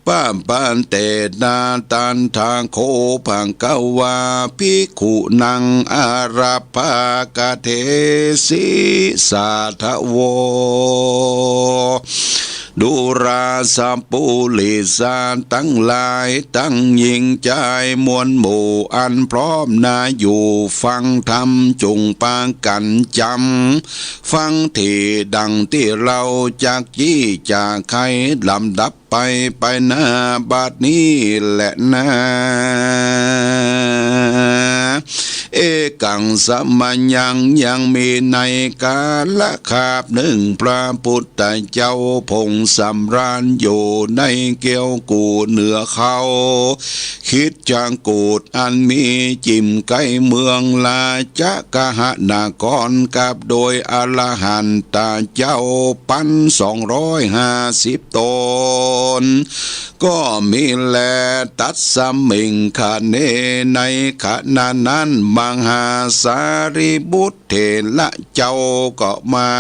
ปะปันเตนะ ตัตถะโข ภะคะวา ภิกขุนัง อารัพพะกะเทสิ สาธะโว ส ดูราสะปุริสะตังหลายตังญิงจายมวลหมู่อันพร้อมนาอยู่ฟังธรรม จุ่งปากั๋นจ๋ำฟังเต๊อะ ดังตี้เฮาจักจี้จะไขลำดับไป ไปนาบัดนี้แลนา เอกัง สะมะยัง ยังมีในกาละคาบนึ่ง พระปุทธเจ้าผงสำราญอยู่ในเกียวกู่เหนือเขา คิชกูฏอันมีจิ่มใก้เมืองราชกะหะนคร กับโดยอรหันตะเจ้าปันสองร้อยห้าสิบต๋น ก็มีแล ตัสมิงคะเน ในขณะนั้น มหาสารีบุตรเถระเจ้าก็มา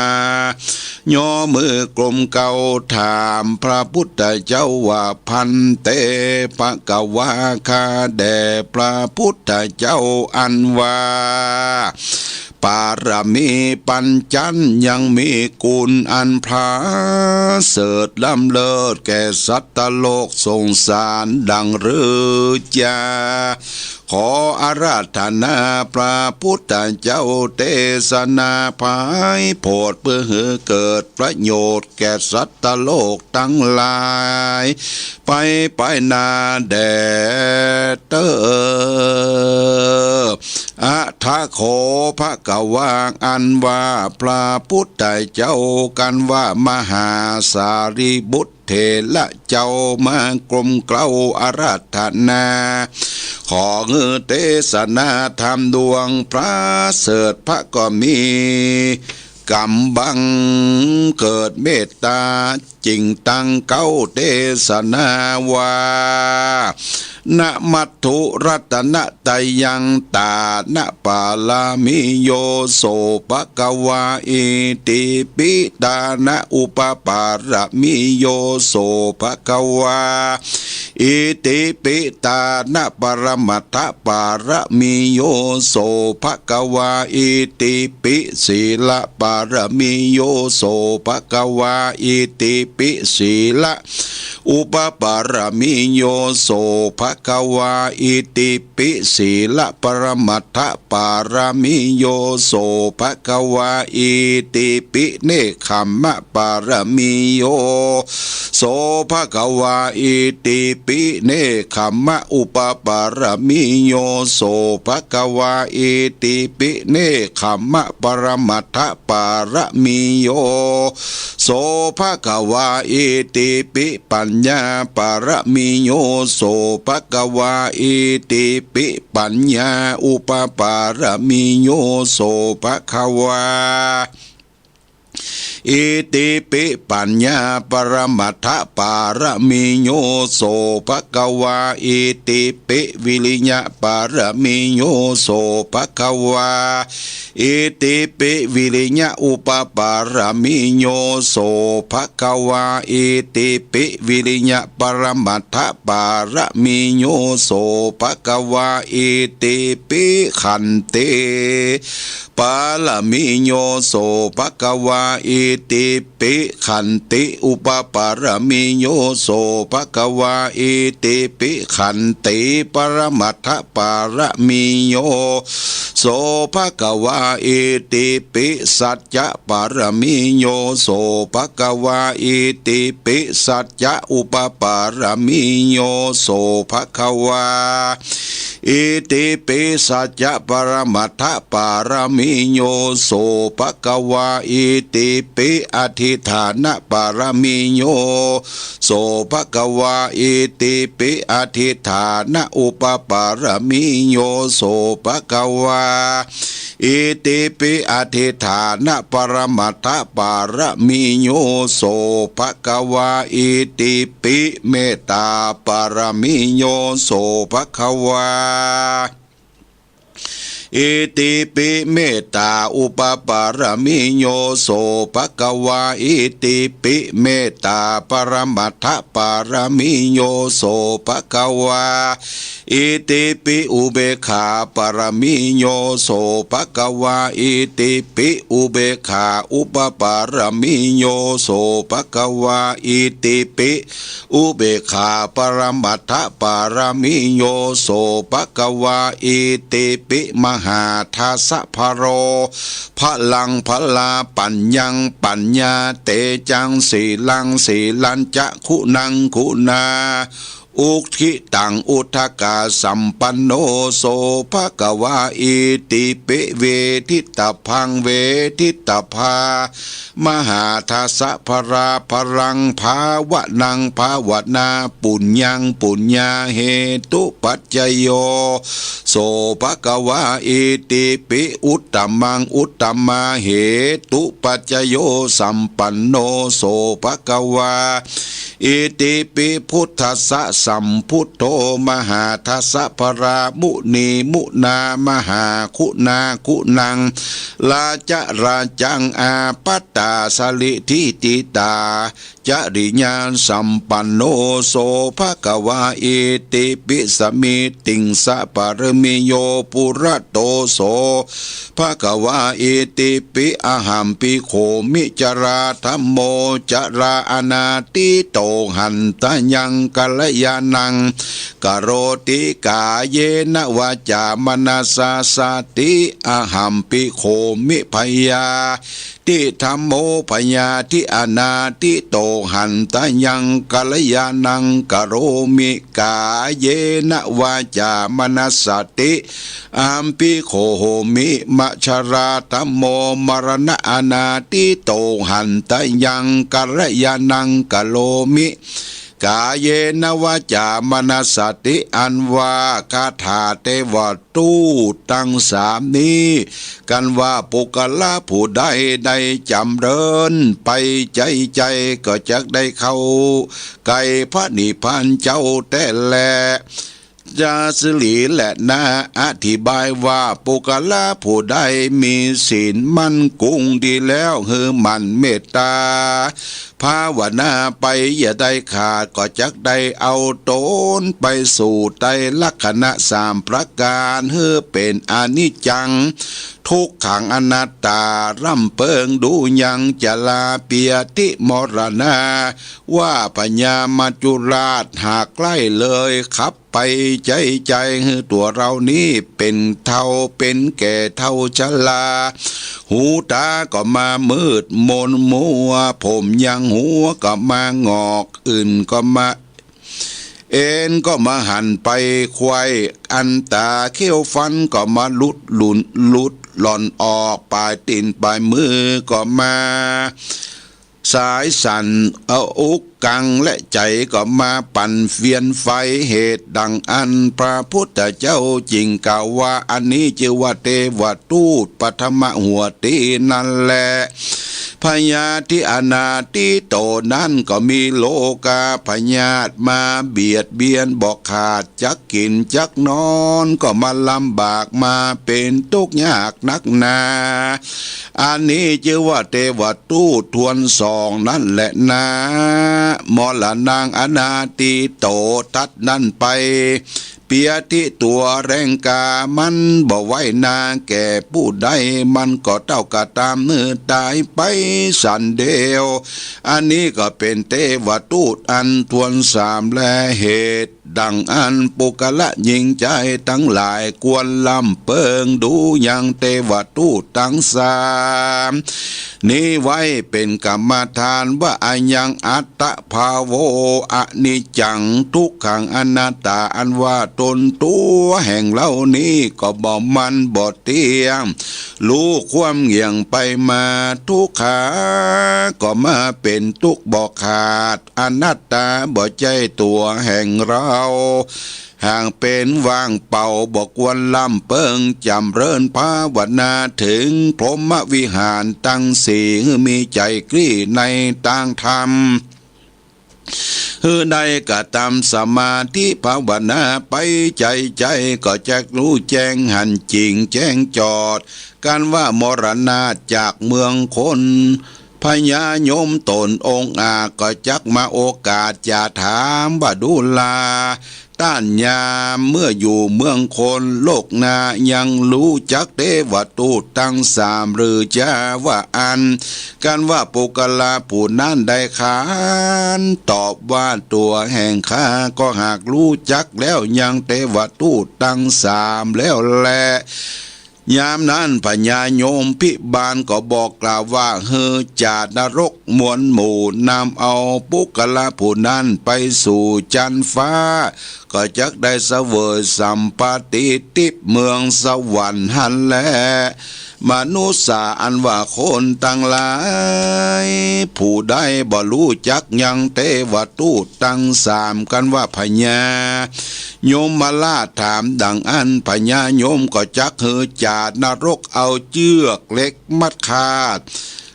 ย่อมือกลมเกล้าถามพระปุทธเจ้าว่า ภันเต ภะคะวา ข้าแด่พระปุทธเจ้าอันว่า ปารมีปัญจันยังมีกุณอันผาเสริฐล้ำเลิศแก่สัตว์โลกสงสารดังหรือจา ขออาราธนาพระปุทธเจ้าเตสนาผายโผดเปื้อหื้อเกิดประโยชน์แก่สัตว์โลกตังหลาย ไปไปนาแด่เต๊อะ อะถะโข ภะคะวา อันว่าพระปุทธเจ้ากั๋นว่ามหาสารีบุตรเถระเจ้ามากลมเกล้าอาราธนา ขอหื้อเตสนาธรรมดวงผาเสริฐ พระก็มีก๋ำบังเกิดเมตต๋า จิ่งตังเกล้าเตสนาว่า นะมัตถุรัตนะตะยังตานะปารมีโย โส ภะคะวา อิติปิตานะอุปปารมีโย โส ภะคะวา อิติปิตานะปรมัตถปารมีโย โส ภะคะวา อิติปิสีละปารมีโย โส ภะคะวา อิติปิสีละ อุปปารมีโย โส ภะคะวา อิติปิสีละปรมัตถปารมีโย โส ภะคะวา อิติปิเนกขัมมะปารมีโย โส ภะคะวา อิติปิเนกขัมมะอุปปารมีโย โส ภะคะวา อิติปิเนกขัมมะปรมัตถปารมีโย โส ภะคะวา อิติปิปัญญาปารมีโย โส ภะคะวา อิติปิปัญญาอุปปารมีโย โส ภะคะวา อิติปิปัญญาปรมัตถปารมีโย โส ภะคะวา อิติปิวิริยะปารมีโย โส ภะคะวา อิติปิวิริยะอุปปารมีโย โส ภะคะวา อิติปิวิริยะปรมัตถปารมีโย โส ภะคะวา อิติปิขันติ ปารมีโย โส ภะคะวา อิติปิขันติอุปปารมีโย โส ภะคะวา อิติปิขันติปรมัตถปารมีโย โส ภะคะวา อิติปิสัจจะปารมีโย โส ภะคะวา อิติปิสัจจะอุปปารมีโย โส ภะคะวา อิติปิสัจจะปรมัตถปารมีโย โส ภะคะวา อิติปิอธิฏฐานปารมีโย โส ภะคะวา อิติปิอธิฏฐานอุปปารมีโย โส ภะคะวา อิติปิอธิฏฐานปรมัตถปารมีโย โส ภะคะวา อิติปิเมตตาปารมีโย โส ภะคะวา อิติปิเมตตาอุปปารมีโย โส ภะคะวา อิติปิเมตตาปรมัตถปารมีโย โส ภะคะวา อิติปิอุเบกขาปารมีโย โส ภะคะวา อิติปิอุเบกขาอุปปารมีโย โส ภะคะวา อิติปิอุเบกขาปรมัตถปารมีโย โส ภะคะวา อิติปิมหาทัสสะพะโล พะลังพะลา ปัญญังปัญญา เตจังสีลังสีลัญจะ คุณังคุณา อุทธิตังอุทกาสัมปันโน โส ภะคะวา อิติปิเวทิตาภังเวทิตาภา มหาทัสสะพะลา พะลังภาวะนังภาวนา ปุญญังปุญญาเหตุปัจจโย โส ภะคะวา อิติปิอุตตมังอุตตมาเหตุปัจจโยสัมปันโน โส ภะคะวา อิติปิพุทธัสสะสัมพุทโธ มหาทัสสะพะลา มุนีมุนามหาคุณาคุณัง ราจะราจัง อาปัตตาสะลิทิติตา จริยาสัมปันโน โส ภะคะวา อิติปิสมมิตติงสะปะริมิโย ปุระโต โส ภะคะวา อิติปิอะหัมปิโขมิ จราธัมโม จราอนาติโต หันตะยัง กัลยาณัง กะโรติ กาเยนะ วาจา มะนะสา สะติ อะหัมปิโขมิ พยา ธิธัมโม พยาธิอนาติโต หันตะยัง กัลยาณัง กะโรมิ กาเยนะ วาจา มะนะสสะติ อะหัมปิโขมิ มะ จราธัมโม มะระณะอนาติโต หันตะยัง กัลยาณัง กะโรมิ กาเยนะ วาจา มะนะสสะติ อันว่าคาถาเตวทูตตังสามนี้ กันว่าปุคคละผู้ใดได้จ๋ำเริญไปใจ๋ใจ๋ ก็จักได้เข้าใก้พระนิพพานเจ้าแต๊แล จาสิริแลนา อธิบายว่าปุคคละผู้ใดมีศีลมั่นคงดีแล้ว หื้อหมั่นเมตตา ภาวนาไปอย่าได้ขาด ก็จักได้เอาตนไปสู่ไตรลักษณะสามประก๋าน หื้อเป๋นอนิจจัง ทุกขัง อนัตตา ร่ำเปิงดูยัง จรา เปียธิ มรณา ว่าพญามัจจุราชหากใกล้เลย ขับไปใจ๋ใจ๋ หื้อตั๋วเฮานี้เป๋นเฒ่าเป๋นแก่เฒ่าชรา หูตาก็มามืดมนมัว ผมยังหัวก็มาหงอก อื่นก็มา เอ็นก็มาหันไปไขว่ อันต๋าเขี้ยวฟันก็มาหลุดหลุนหลุดหล่อนออก ป๋ายตี๋นป๋ายมือก็มา สายสั่น เออ อกกังและใจ๋ก็มาปั่นเวียนไฟ เหตุดังอั้นพระพุทธเจ้าจึงกล่าวว่า อันนี้จื้อว่าเตวทูตปฐมหัวตี้นั้นแล พยาธิอนาติโตนั้นก็มีโรคาพยาธิมาเบียดเบียนบ่ขาด จักกิ๋นจักนอนก็มาลำบาก มาเป๋นตุ๊กข์ยากนักหนา อันนี้จื้อว่าเตวทูตทวนสองนั้นแหละนา มรณังอนาติโต ตัดนั้นไป เปียธิตั๋วแรงกามันบ่ไหวนา แก่ผู้ใดมันก็เต้ากะตามเมื่อต๋ายไปสันเดียว อันนี้ก็เป๋นเตวทูตอันทวนสามแล เหตุดังอั้นปุคคละหญิงจายตังหลาย ควรร่ำเปิงดูยังเตวทูตตังสามนี้ไว้เป๋นกรรมฐาน ว่าอายังอัตตภาโว อนิจจัง ทุกขัง อนัตตา อันว่าต๋นตั๋วแห่งเฮานี้ก็บ่มั่นบ่เตี้ยง ลู่คว่ำเหยี่ยงไปมา ทุกขา ก็มาเป๋นตุ๊กข์บ่ขาด อนัตตา บ่ใจ้ตั๋วแห่งเฮา หากเป๋นว่างเปล่า บ่ควรร่ำเปิงจ๋ำเริญภาวนา เถิงพรหมวิหารตังสี่ หื้อมีใจ๋กลี้ในตางธรรม หื้อได้กระตำสมาธิภาวนาไป ใจ๋ใจ๋ก็จักฮู้แจ้งหันจริงแจ้งจอด กันว่ามรณาจากเมืองคน พญายมต๋นองอาจก็จักมาโอกาสจะถามว่า ดูราต้านยามเมื่ออยู่เมืองคน โลกนายังฮู้จักเตวทูตตังสามหรือจา ว่าอั้น กันว่าปุคคละผู้นั้นได้ขานตอบว่า ตั๋วแห่งข้าก็หากฮู้จักแล้วยังเตวทูตตังสามแล้วแล ยามนั้นพญายมพิบาลก็บอกกล่าวว่า หื้อจาดนรกมวลหมู่นำเอาปุคคละผู้นั้นไปสู่จั๊นฟ้า ก็จักได้เสวยสัมปติติดเมืองสวรรค์หั้นแล มนุษย์สาอันว่าคนตังหลาย ผู้ใดบ่ฮู้จักยังเตวทูตตังสาม กันว่าพญายมราชถามดังอั้น พญายมก็จักหื้อจาดนรกเอาเจื้อกเหล็กมัดคาด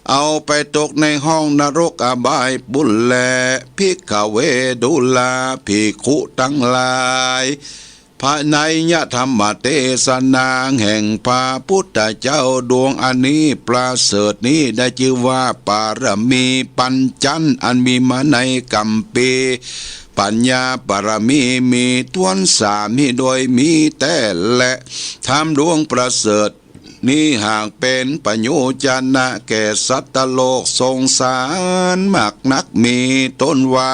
เอาไปตกในห้องนรกอบายปุ้นแล ภิกขเว ดูราภิกขุตังหลาย ภายในยธรรมเตสนาแห่งพระพุทธเจ้าดวงอันนี้ประเสริฐนี้ได้จื้อว่าปารมีปัญจันทร์อันมีมาในกัมพีปัญญาปารมีมีถ้วนสามนี้โดยมีแต๊แล ธรรมดวงประเสริฐนี้หากเป๋นประโยชนะแก่สัตว์โลกสงสารมากนัก มีต้นว่า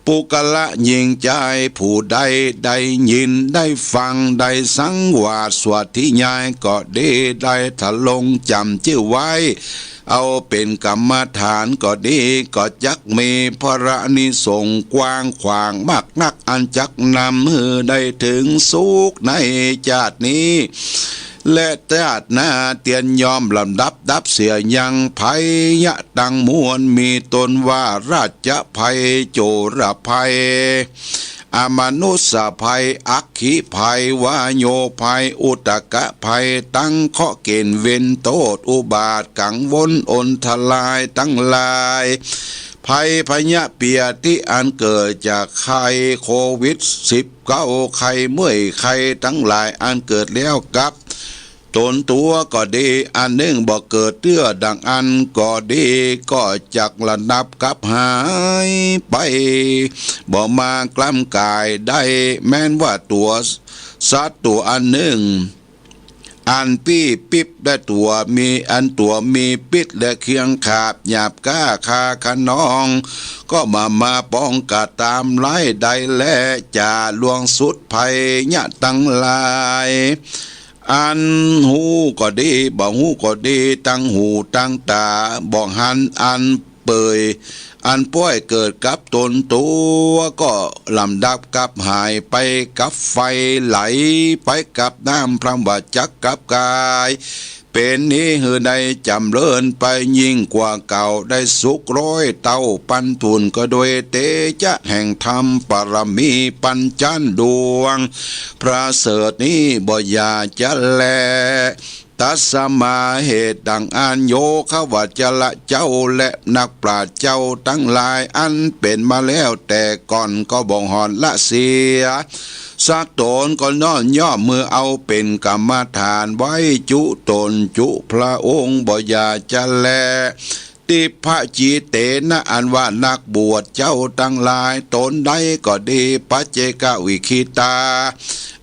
ปุคคละหญิงจายผู้ใดได้ยินได้ฟังได้สังวาสสวดทิยายก็ดี ได้ทรงจ๋ำจื้อไว้ เอาเป๋นกรรมฐานก็ดี ก็จักมีพระนิสงส์กว้างขวางมากนัก อันจักนำหื้อได้เถิงสุขในจาตินี้ และจาติหน้าเตียนยอมลำดับดับเสียยังภัยยะตังมวล มีต้นว่าราชภัย โจรภัย อมนุษย์ภัย อัคคีภัย วโยภัย อุทกภัย ตังเคราะห์เก๋ณฑ์เวรโต้ษอุบาทกังวลอนตรายตังหลาย ภัยพยาพยาธิอันเกิดจากไข้โควิดสิบเก้า ไข้เมื่อยไข้ตังหลายอันเกิดแล้วกับตนตั๋วก็ดี อันนึ่งบ่เกิดเตื้อดังอั้นก็ดี ก็จักระงับกับหายไป บ่มากล้ำก๋ายได้ แม้นว่าตั๋วสัตว์ตั๋วอันนึ่ง อันปี้ปิ๊บได้ตั๋วมี อันตั๋วมีปิ๊ษและเคืองขาบหยาบกล้าคาคะนอง ก็บ่มาป้องกระตำร้ายได้แล จะล่วงสุดภัยยะตังหลาย อันฮู้ก็ดี บ่ฮู้ก็ดี ตังหูตังต๋า บ่หันอันเป๋ย อันป้อยเกิดกับตนตั๋ว ก็ลำดับกับหายไปกับไฟ ไหลไปกับน้ำ พร่ำว่าจักกับก๋าย เป๋นนี้หื้อได้จ๋ำเริญไปยิ่งกว่าเก่า ได้สุขร้อยเต้าปันผุนก็โดยเตจะแห่งธรรมปารมีปัญจันทร์ดวงประเสริฐนี้บ่อย่าจะแล ตัสมา เหตุดังอั้น โยคะวัจจะเจ้าและนักปราชญ์เจ้าตังหลายอันเป๋นมาแล้วแต่ก่อนก็บ่หอนละเสียสักต๋น ก็น้อมย่อมหื้อเอาเป๋นกรรมฐานไว้จุต๋นจุพระองค์บ่อย่าจะแล ติพพะจีเตนะ อันว่านักบวชเจ้าตังหลายต๋นใดก็ดี ปัจเจกวิคขิตา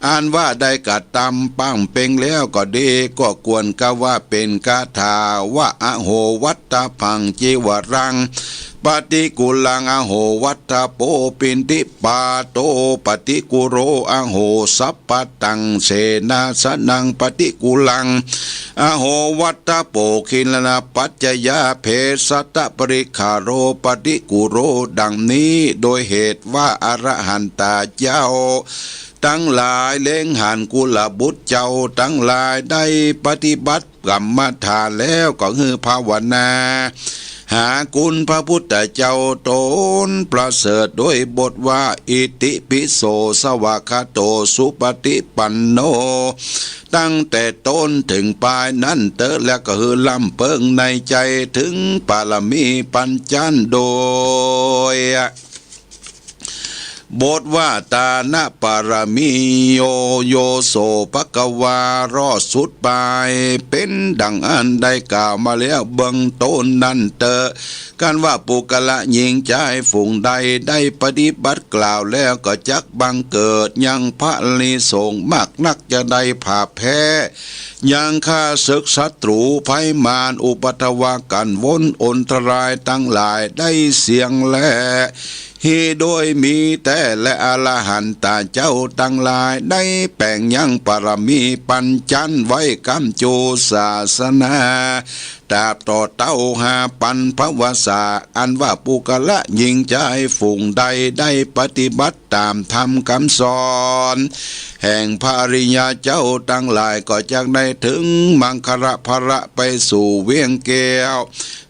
อันว่าได้กระตำปั้งเป๋งแล้วก็ดี ก็ควรกล่าวว่าเป๋นคาถาว่า อโหวัตถพัง จีวรัง ปฏิกูลัง อโหวัตถโป ปิณฑิปาโต ปฏิกูโล อโหสัพพะตัง เสนาสนัง ปฏิกูลัง อโหวัตถโป คิลลปัจจยา เพสตปริกขาโร ปฏิกูโล ดังนี้ โดยเหตุว่าอรหันตาเจ้าตังหลายเล็งหันกุลบุตรเจ้าตังหลายได้ปฏิบัติกรรมฐานแล้ว ก็หื้อภาวนาหาคุณพระพุทธเจ้าต๋นประเสริฐโดยบทว่า อิติปิโสสวากขาโต สุปฏิปันโน ตั้งแต่ต้นเถิงปลายนั้นเต๊อะ แล้วก็หื้อลำเปิงในใจ๋เถิงปารมีปัญจันทร์โดย บทว่าตานปารมี โย โยโส ภควา รอดสุดปาย เป๋นดังอันได้กล่าวมาแล้วเบื้องต้นนั้นเต๊อะ กันว่าปุคคละญิงจายฝูงใดได้ปฏิบัติกล่าวแล้วก็จักบังเกิดยังพระอานิสงส์มากนักจะได้ผาแพ้ ยังข้าศึกศัตรูภัยมารอุปัทวะกังวลอันตรายตังหลายได้เสี้ยงแล ฮีโดยมีแต๊แล อรหันตะเจ้าตังหลายได้แป๋งยังปารมีปัญจันไว้ก้ำจูศาสนา ตราบต่อเต้าห้าปันพวสะ อันว่าปุคคละญิงจายฝูงใดได้ปฏิบัติต๋ามธรรมกำสอนแห่งพระอริยะเจ้าตังหลายก็จักได้เถิงมังคละผละไปสู่เวียงแก้ว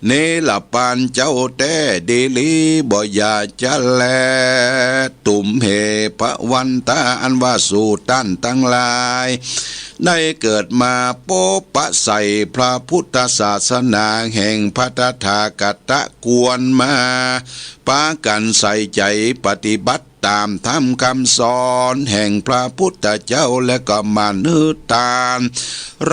เนรปานเจ้าแต๊ดีหลี บ่อย่าจะแล ตุมเห ภวันตา อันว่าสูต้านตังหลาย ได้เกิดมาปบปะใส่พระพุทธศาสนาแห่งพระตถาคตะควรมา ปากั๋นใส่ใจ๋ปฏิบัติต๋ามธรรมกำสอนแห่งพระพุทธเจ้า และก็หมั่นหื้อตาน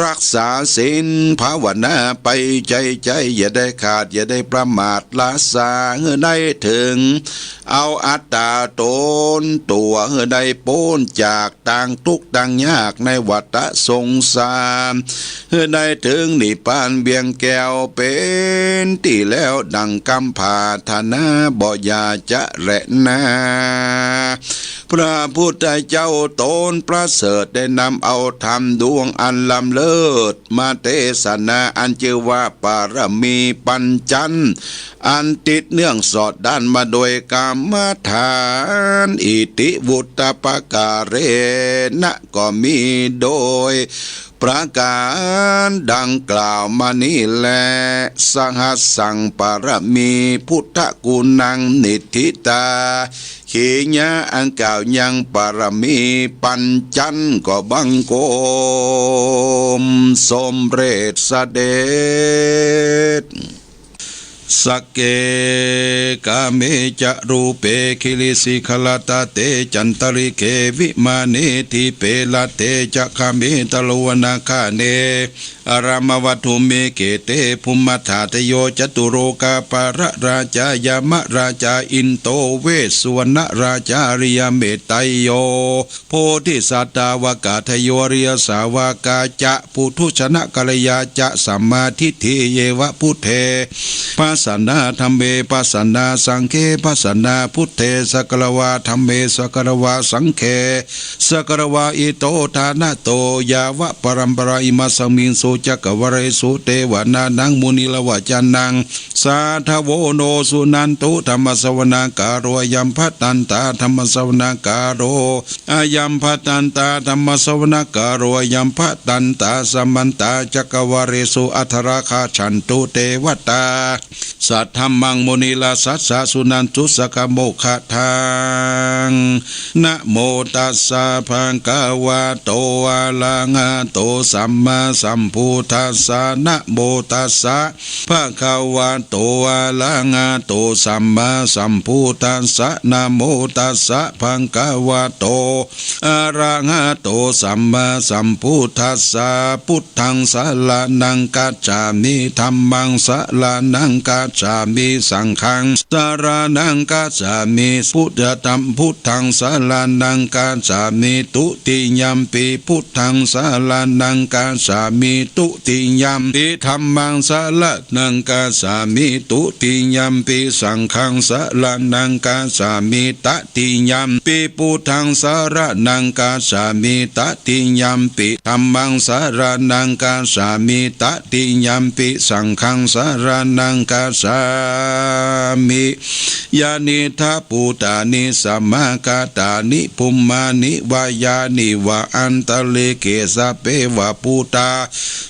รักษาศีลภาวนาไปใจ้ๆ อย่าได้ขาด อย่าได้ประมาทละสา หื้อได้เถิง เอาอัตตาต๋นตั๋ว หื้อได้ป๊นจากตางตุ๊กข์ตางยากในวัฏสงสาร หื้อได้เถิงนิพพานเวียงแก้วเป๋นตี้แล้วดังกำผาถนา บ่อย่าจะแลนา พระพุทธเจ้าต๋นประเสริฐได้นำเอาธรรมดวงอันล้ำเลิศมาเตสนา อันจื้อว่าปารมีปัญจัน อันติดเนื่องสอดด้านมาโดยกรรมฐาน อิติวุตตปการเณ ก็มีโดยประก๋านดังกล่าวมานี้แล สหัสสังปารมีพุทธกุณังนิฏฐิตา ขีญา อันกล่าวยังปารมีปัญจันก็บังคมสมเร็จเสด็จ สักเก กาเม จะ รูปเป กิริสิขรตะเต จันตริกเข วิมาเน ดีปเป รัตเต จะ คาเม ตะโลวนาคาเน อารามวัตถุมเม เข เต ภุมมัฏฐาตะโย จะตุโรคาปาลราชา ยมราชา อินโด เวสสุวรรณราชา อริยเมตตัยโย โพธิสัตตาวกาทะโย อริยสาวกาจะ ปุถุชนกัลยาจะ สัมมาทิฏฐิเยวะ พุทเท ภัสสนา ธัมเม ภัสสนา สังฆเท ภัสสนา พุทเท สักกะวา ธัมเม สักกะวา สังฆเท สักกะวา อิโต ทานะโต ยาวะปรัมปรา อิมัสสมิงสุจักกะวาเลสุ เตวานานัง มุนิรวะจานัง สาธะโว โน สุนันตุ ธัมมะสะวะนะกาโล อะยัมภะทันตา ธัมมะสะวะนะกาโล อะยัมภะทันตา ธัมมะสะวะนะกาโล อะยัมภะทันตา สะมันตา จักกะวาเลสุ อะทะระกะฉันตุ เตวะตา สัทธัมมัง มุนิราชสัสสะ สุนันตุ สักขะโมคขัตถัง นะโมตัสสะ ภะคะวะโต อะระหะโต สัมมาสัมพุทธัสสะ นะโมตัสสะ ภะคะวะโต อะระหะโต สัมมาสัมพุทธัสสะ นะโมตัสสะ ภะคะวะโต อะระหะโต สัมมาสัมพุทธัสสะ พุทธังสะระณังกัจฉามิ ธัมมังสะระณังกัจฉามิ สังฆังสะระณังกัจฉามิ พุทธะ ธัม พุทธังสะระณังกัจฉามิ ตุติยัมปิ พุทธังสะระณังกัจฉามิ ตุติยัมปิ ธัมมังสะระณังกัจฉามิ ตุติยัมปิ สังฆังสะระณังกัจฉามิ ตติยัมปิ พุทธังสะระณังกัจฉามิ ตติยัมปิ ธัมมังสะระณังกัจฉามิ ตติยัมปิ สังฆังสะระณังกัจฉามิ ยะนิฏฐะ ภูตานิ สะมากะตานิ ภุมมานิ วะยานิ วะ อันตะริกเข สัพเพ วะ ภูตา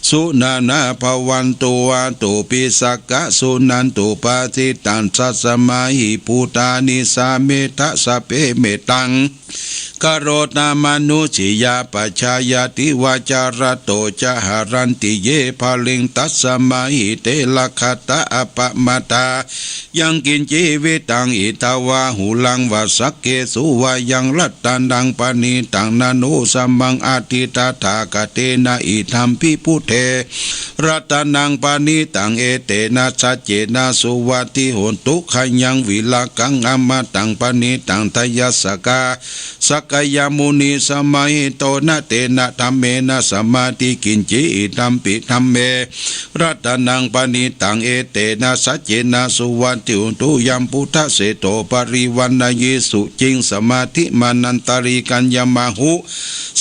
สุนานา ภะวันตุ วะตุ ปิ สักกะ สุนันตุ ภะสิตัง ตัสสะมาหิ ภูตานิ สะเมทะ สัพเพ เมตตัง กะโรตะ มะนุสสียะ ปัจจายัตถิ วะ จะระโต จะ หะรันติ เย บะลิง ตัสสะมาหิ เต รักขะตะ อัปป ปมาทา ยังกิญจีวิตัง อิทังวา หุรังวา สักเขสุวายัง รัตนังปะณิตัง นะโนสมัง อัตถิตถาคเตนะ อิทัมปิ พุทเท รัตนังปะณิตัง เอเตนะ สัจเจนะ สุวัตถิโหนตุ ขยังวิรากัง อมตังปะณิตัง ทะยัสสะกา สักยมุนี สมาหิโต นะเตนะ ธัมเมนะ สมาธิ กิญจี อิทัมปิ ธัมเม รัตนังปะณิตัง เอเตนะ สัจเจนะ สุวัตถิโหนตุ ยังพุทธะเสโถ ปริวัณณยี สุจิง สมาธิมานันตะริกัญญะมาหุ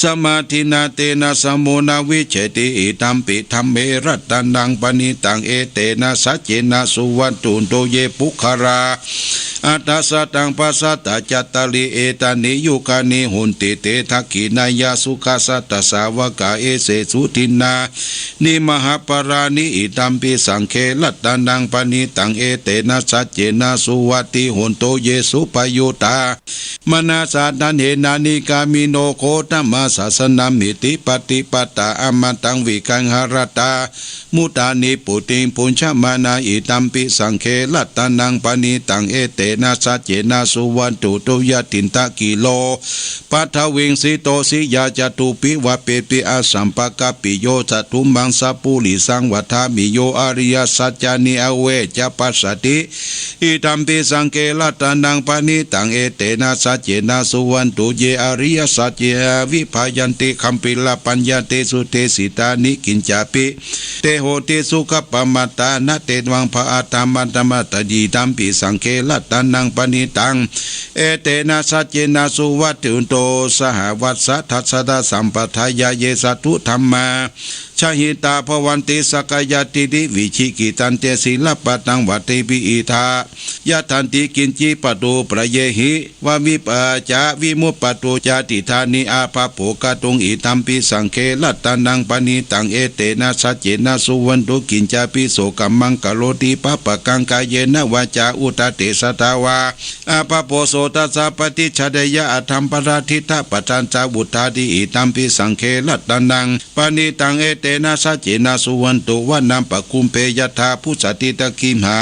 สมาธินา เตนะ สโมนะ วิชชติ อิทัมปิ ธัมเม รัตนังปะณิตัง เอเตนะ สัจเจนะ สุวัตถิโหนตุ เยปุคคลา อัตถะสัตตัง ปัสสัตตะ จัตตาริ เอตานิ ยุกานิ หนติ เต ทักขิณายะ สุขะสัตตะ สาวะกา เอเสสุ ดินนา นิ มหะปะลานิ อิทัมปิ สังเข รัตนังปะณิตัง เอเตนะ สัจเจนะ สุวัตถิโหนตุ เยสุปะยุตตา มะนะสา ทัณเฮนะ นิกามิโน โคตมะสาสะนะ มิทธิปะติปะตา อมตัง วิกังหะระตา มุตา นิพพุติง ภุญชะมานา อิทัมปิ สังเข รัตนังปะณิตัง เอเตนะ สัจเจนะ สุวัตถิโหนตุ ยะทินทะ กิโล ปัทวิง สิโต สิยา จตุปปิ วะเปปิ อสัมปะกัปปิโย สะธุมมัง สะปุริสัง วัฏฐามิโย อริยะสัจจานิ อเวชะปัสสะติ อิทัมปิ สังเข รัตนังปะณิตัง เอเตนะ สัจเจนะ สุวัตถิโหนตุ เย อริยะสัจเจนะ วิภายันติ คัมปิละปัญญาเตสุ เตสิตานิ กิญจาปิ เต โหติ สุขัปปะมาทา นะ เตวัง ภะอะทะมะทะมะตะ อิทัมปิ สังเข รัตนังปะณิตัง เอเตนะ สัจเจนะ สุวัตถิโหนตุ สหวัสสะทัสสะ สัมปะทายะ เย สัตถุธัมมา ชะหิตา ภะวันติ สักกายะทิฏฐิวิจิกิจฉันเต สีละปะทัง วัตถิภิ อิทธา ยัฏฐันติ กิญจิ ปะทูปะเยหิ วะวิปะจะ วิมุปปะโต จาติฏฐานิ อะภะโภ กะตุง อิทัมปิ สังเข รัตนังปะณิตัง เอเตนะ สัจเจนะ สุวัตถิโหนตุ กิญจาปิ โสกะมัง กะโรติ ปะปะกัง กาเยนะ วาจา อุทธันเต สะทา วา อะภะโภ โสตัสสะ ปะติจฉาเดยะ อะหัง ปะระทิฏฐะ ปะทัสสะ วุฏฐาติ อิทัมปิ สังเข รัตนัง ปะณิตัง เอเตนะ สัจเจนะ สุวัตถิโหนตุ วะนะปะคุมเพ ยะถา พุสสะติตะขิมหา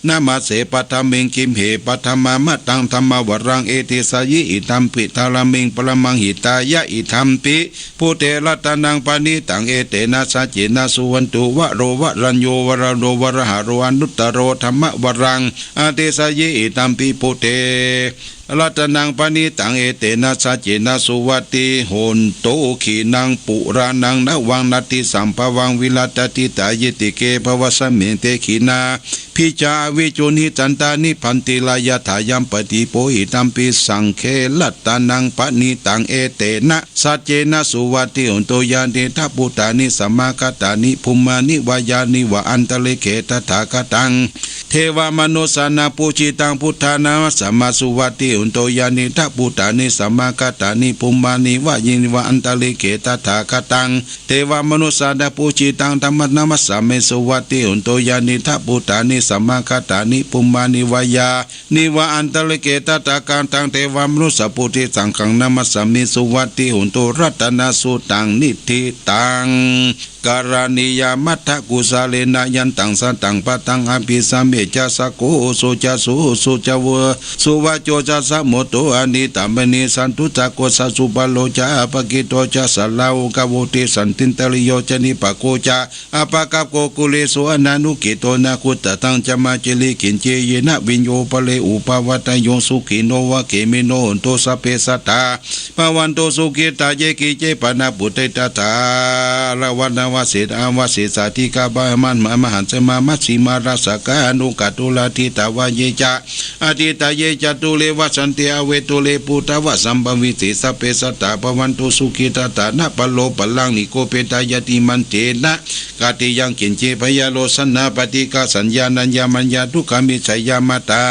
นะมะเส ปะทะมิง ขิมเห ปะทะมะมะตัง ธัมมะวะรัง เอเตสะยิ อิทัมปิ ทารามิง ปะระมัง หิตายะ อิทัมปิ พุทเท รัตนัง ปะณิตัง เอเตนะ สัจเจนะ สุวัตถิโหนตุ วะโร วะรัญโญ วะระโด วะระหะโร อะนุตตะโร ธัมมะวะรัง อะเตสะยิ อิทัมปิ พุทเท รัตนัง ปะณิตัง เอเตนะ สัจเจนะ สุวัตถิโหนตุ ขีณัง ปุราณัง นะวัง นัตถิสัมภะวัง วิรัตติตายิติ เก ภะวัสมิง เต ขีณาภิจฉา อวิจจุณหิตันตา นิบบันติ ลา ยะถา ยัมปะตีโป อิทัมปิ สังเข รัตนัง ปะณิตัง เอเตนะ สัจเจนะ สุวัตถิโหนตุ ญาณีทะ ภูตานิ สมากัตตานิ ภุมมานิ วะยานิ วะอันตะลิเก ตถาคตัง เทวะมนุสสานัง ปูจิตัง พุทธัง นะมัสสามา สุวัตถิโหนตุ ญาณีทะ ภูตานิ สมากัตตานิ ภุมมานิ วะยานิ วะอันตะลิเก ตถาคตัง เทวะมนุสสานัง ปูจิตัง ธัมมัง นะมัสสามิ สุวัตถิโหนตุ ญาณีทะ ภูตานิ สมากัตตานิ ภุมมานิ วะยานิ วะอันตะลิเก ตถาคตัง เทวะมนุสสาปูจิ สังฆัง นะมัสสามิ สุวัตถิโหนตุ รัตนะสุตตัง นิฏฐิตัง กะระณียามัตถะ กุสะเลนะ ยันตัง สันตัง ปะทัง อะภิสะเมจะ สะโก โอโสจะ สุ โอโสจะ วะ สุวะโจจะ สะมุตโต อะนิตตะมะเน สันตุสสะโก สะสุปะโลจะ อะปะกิตโตจะ สะลาหุกะ โวติ สันตินตะริโยจะ นิปปะโกจะ อะปะกัปปะโก กุเลสุ อะนานุกิตโต นะคุตตะทัง จะมะเจริ กิญจี เยนะวิญโญ ปะเร อุปะวัตตะโย สุขิโน วะเขมิโน โหนตุ สัพเพ สัตตา ภะวันตุ สุขิตา เย กิจเจ ปะนะ ปุตเต ตถา ละวะนะวะเส อะวะเสสา ติกา ปะหะมะ มะหัสสะ มะ มัชฌิมา รัสสะกา อนุกัตตุลา ทิตาวา เย จะ อะทิตา เย จะตุเร วะสันติ อะเวตุเร ปุทธะวะ สัมภะเวสี สัพเพ สัตตา ภะวันตุ สุขิตตา นะปะโลปะลัง นิโกเปตา ญาติมันเตนะ กะติยัง กิญจิ พยาโลสะนะ ปะติกาสัญญานัญญามัญญา ทุกขามิจฉา ยามาตา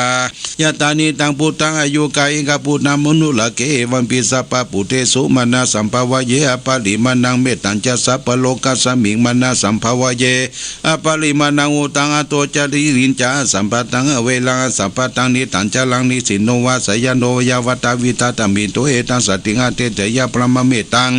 ยะตา นิตัง พุทธัง อายุกายิกัง พุทธัง มะนุสสะเร เอวัมปิ สัพพะปุตเทสุ มานะสัมภะวะเย อะปะริมาณัง เมตตัญจะ สัพพะโลกัสสะมิง มานะสัมภะวะเย อะปะริมาณัง อุทธัง อะโต จะ นิริงจะ อะสัมปะทัง อะเวรัง อะสัมปะทัง นิตัญจรัง นิสินโน วะ สะยะโน วะ ยะวะทะ วิทัตตะ มิตโต เอตัง สันติง อะเทสะ ยะ พะมะ เมตตัง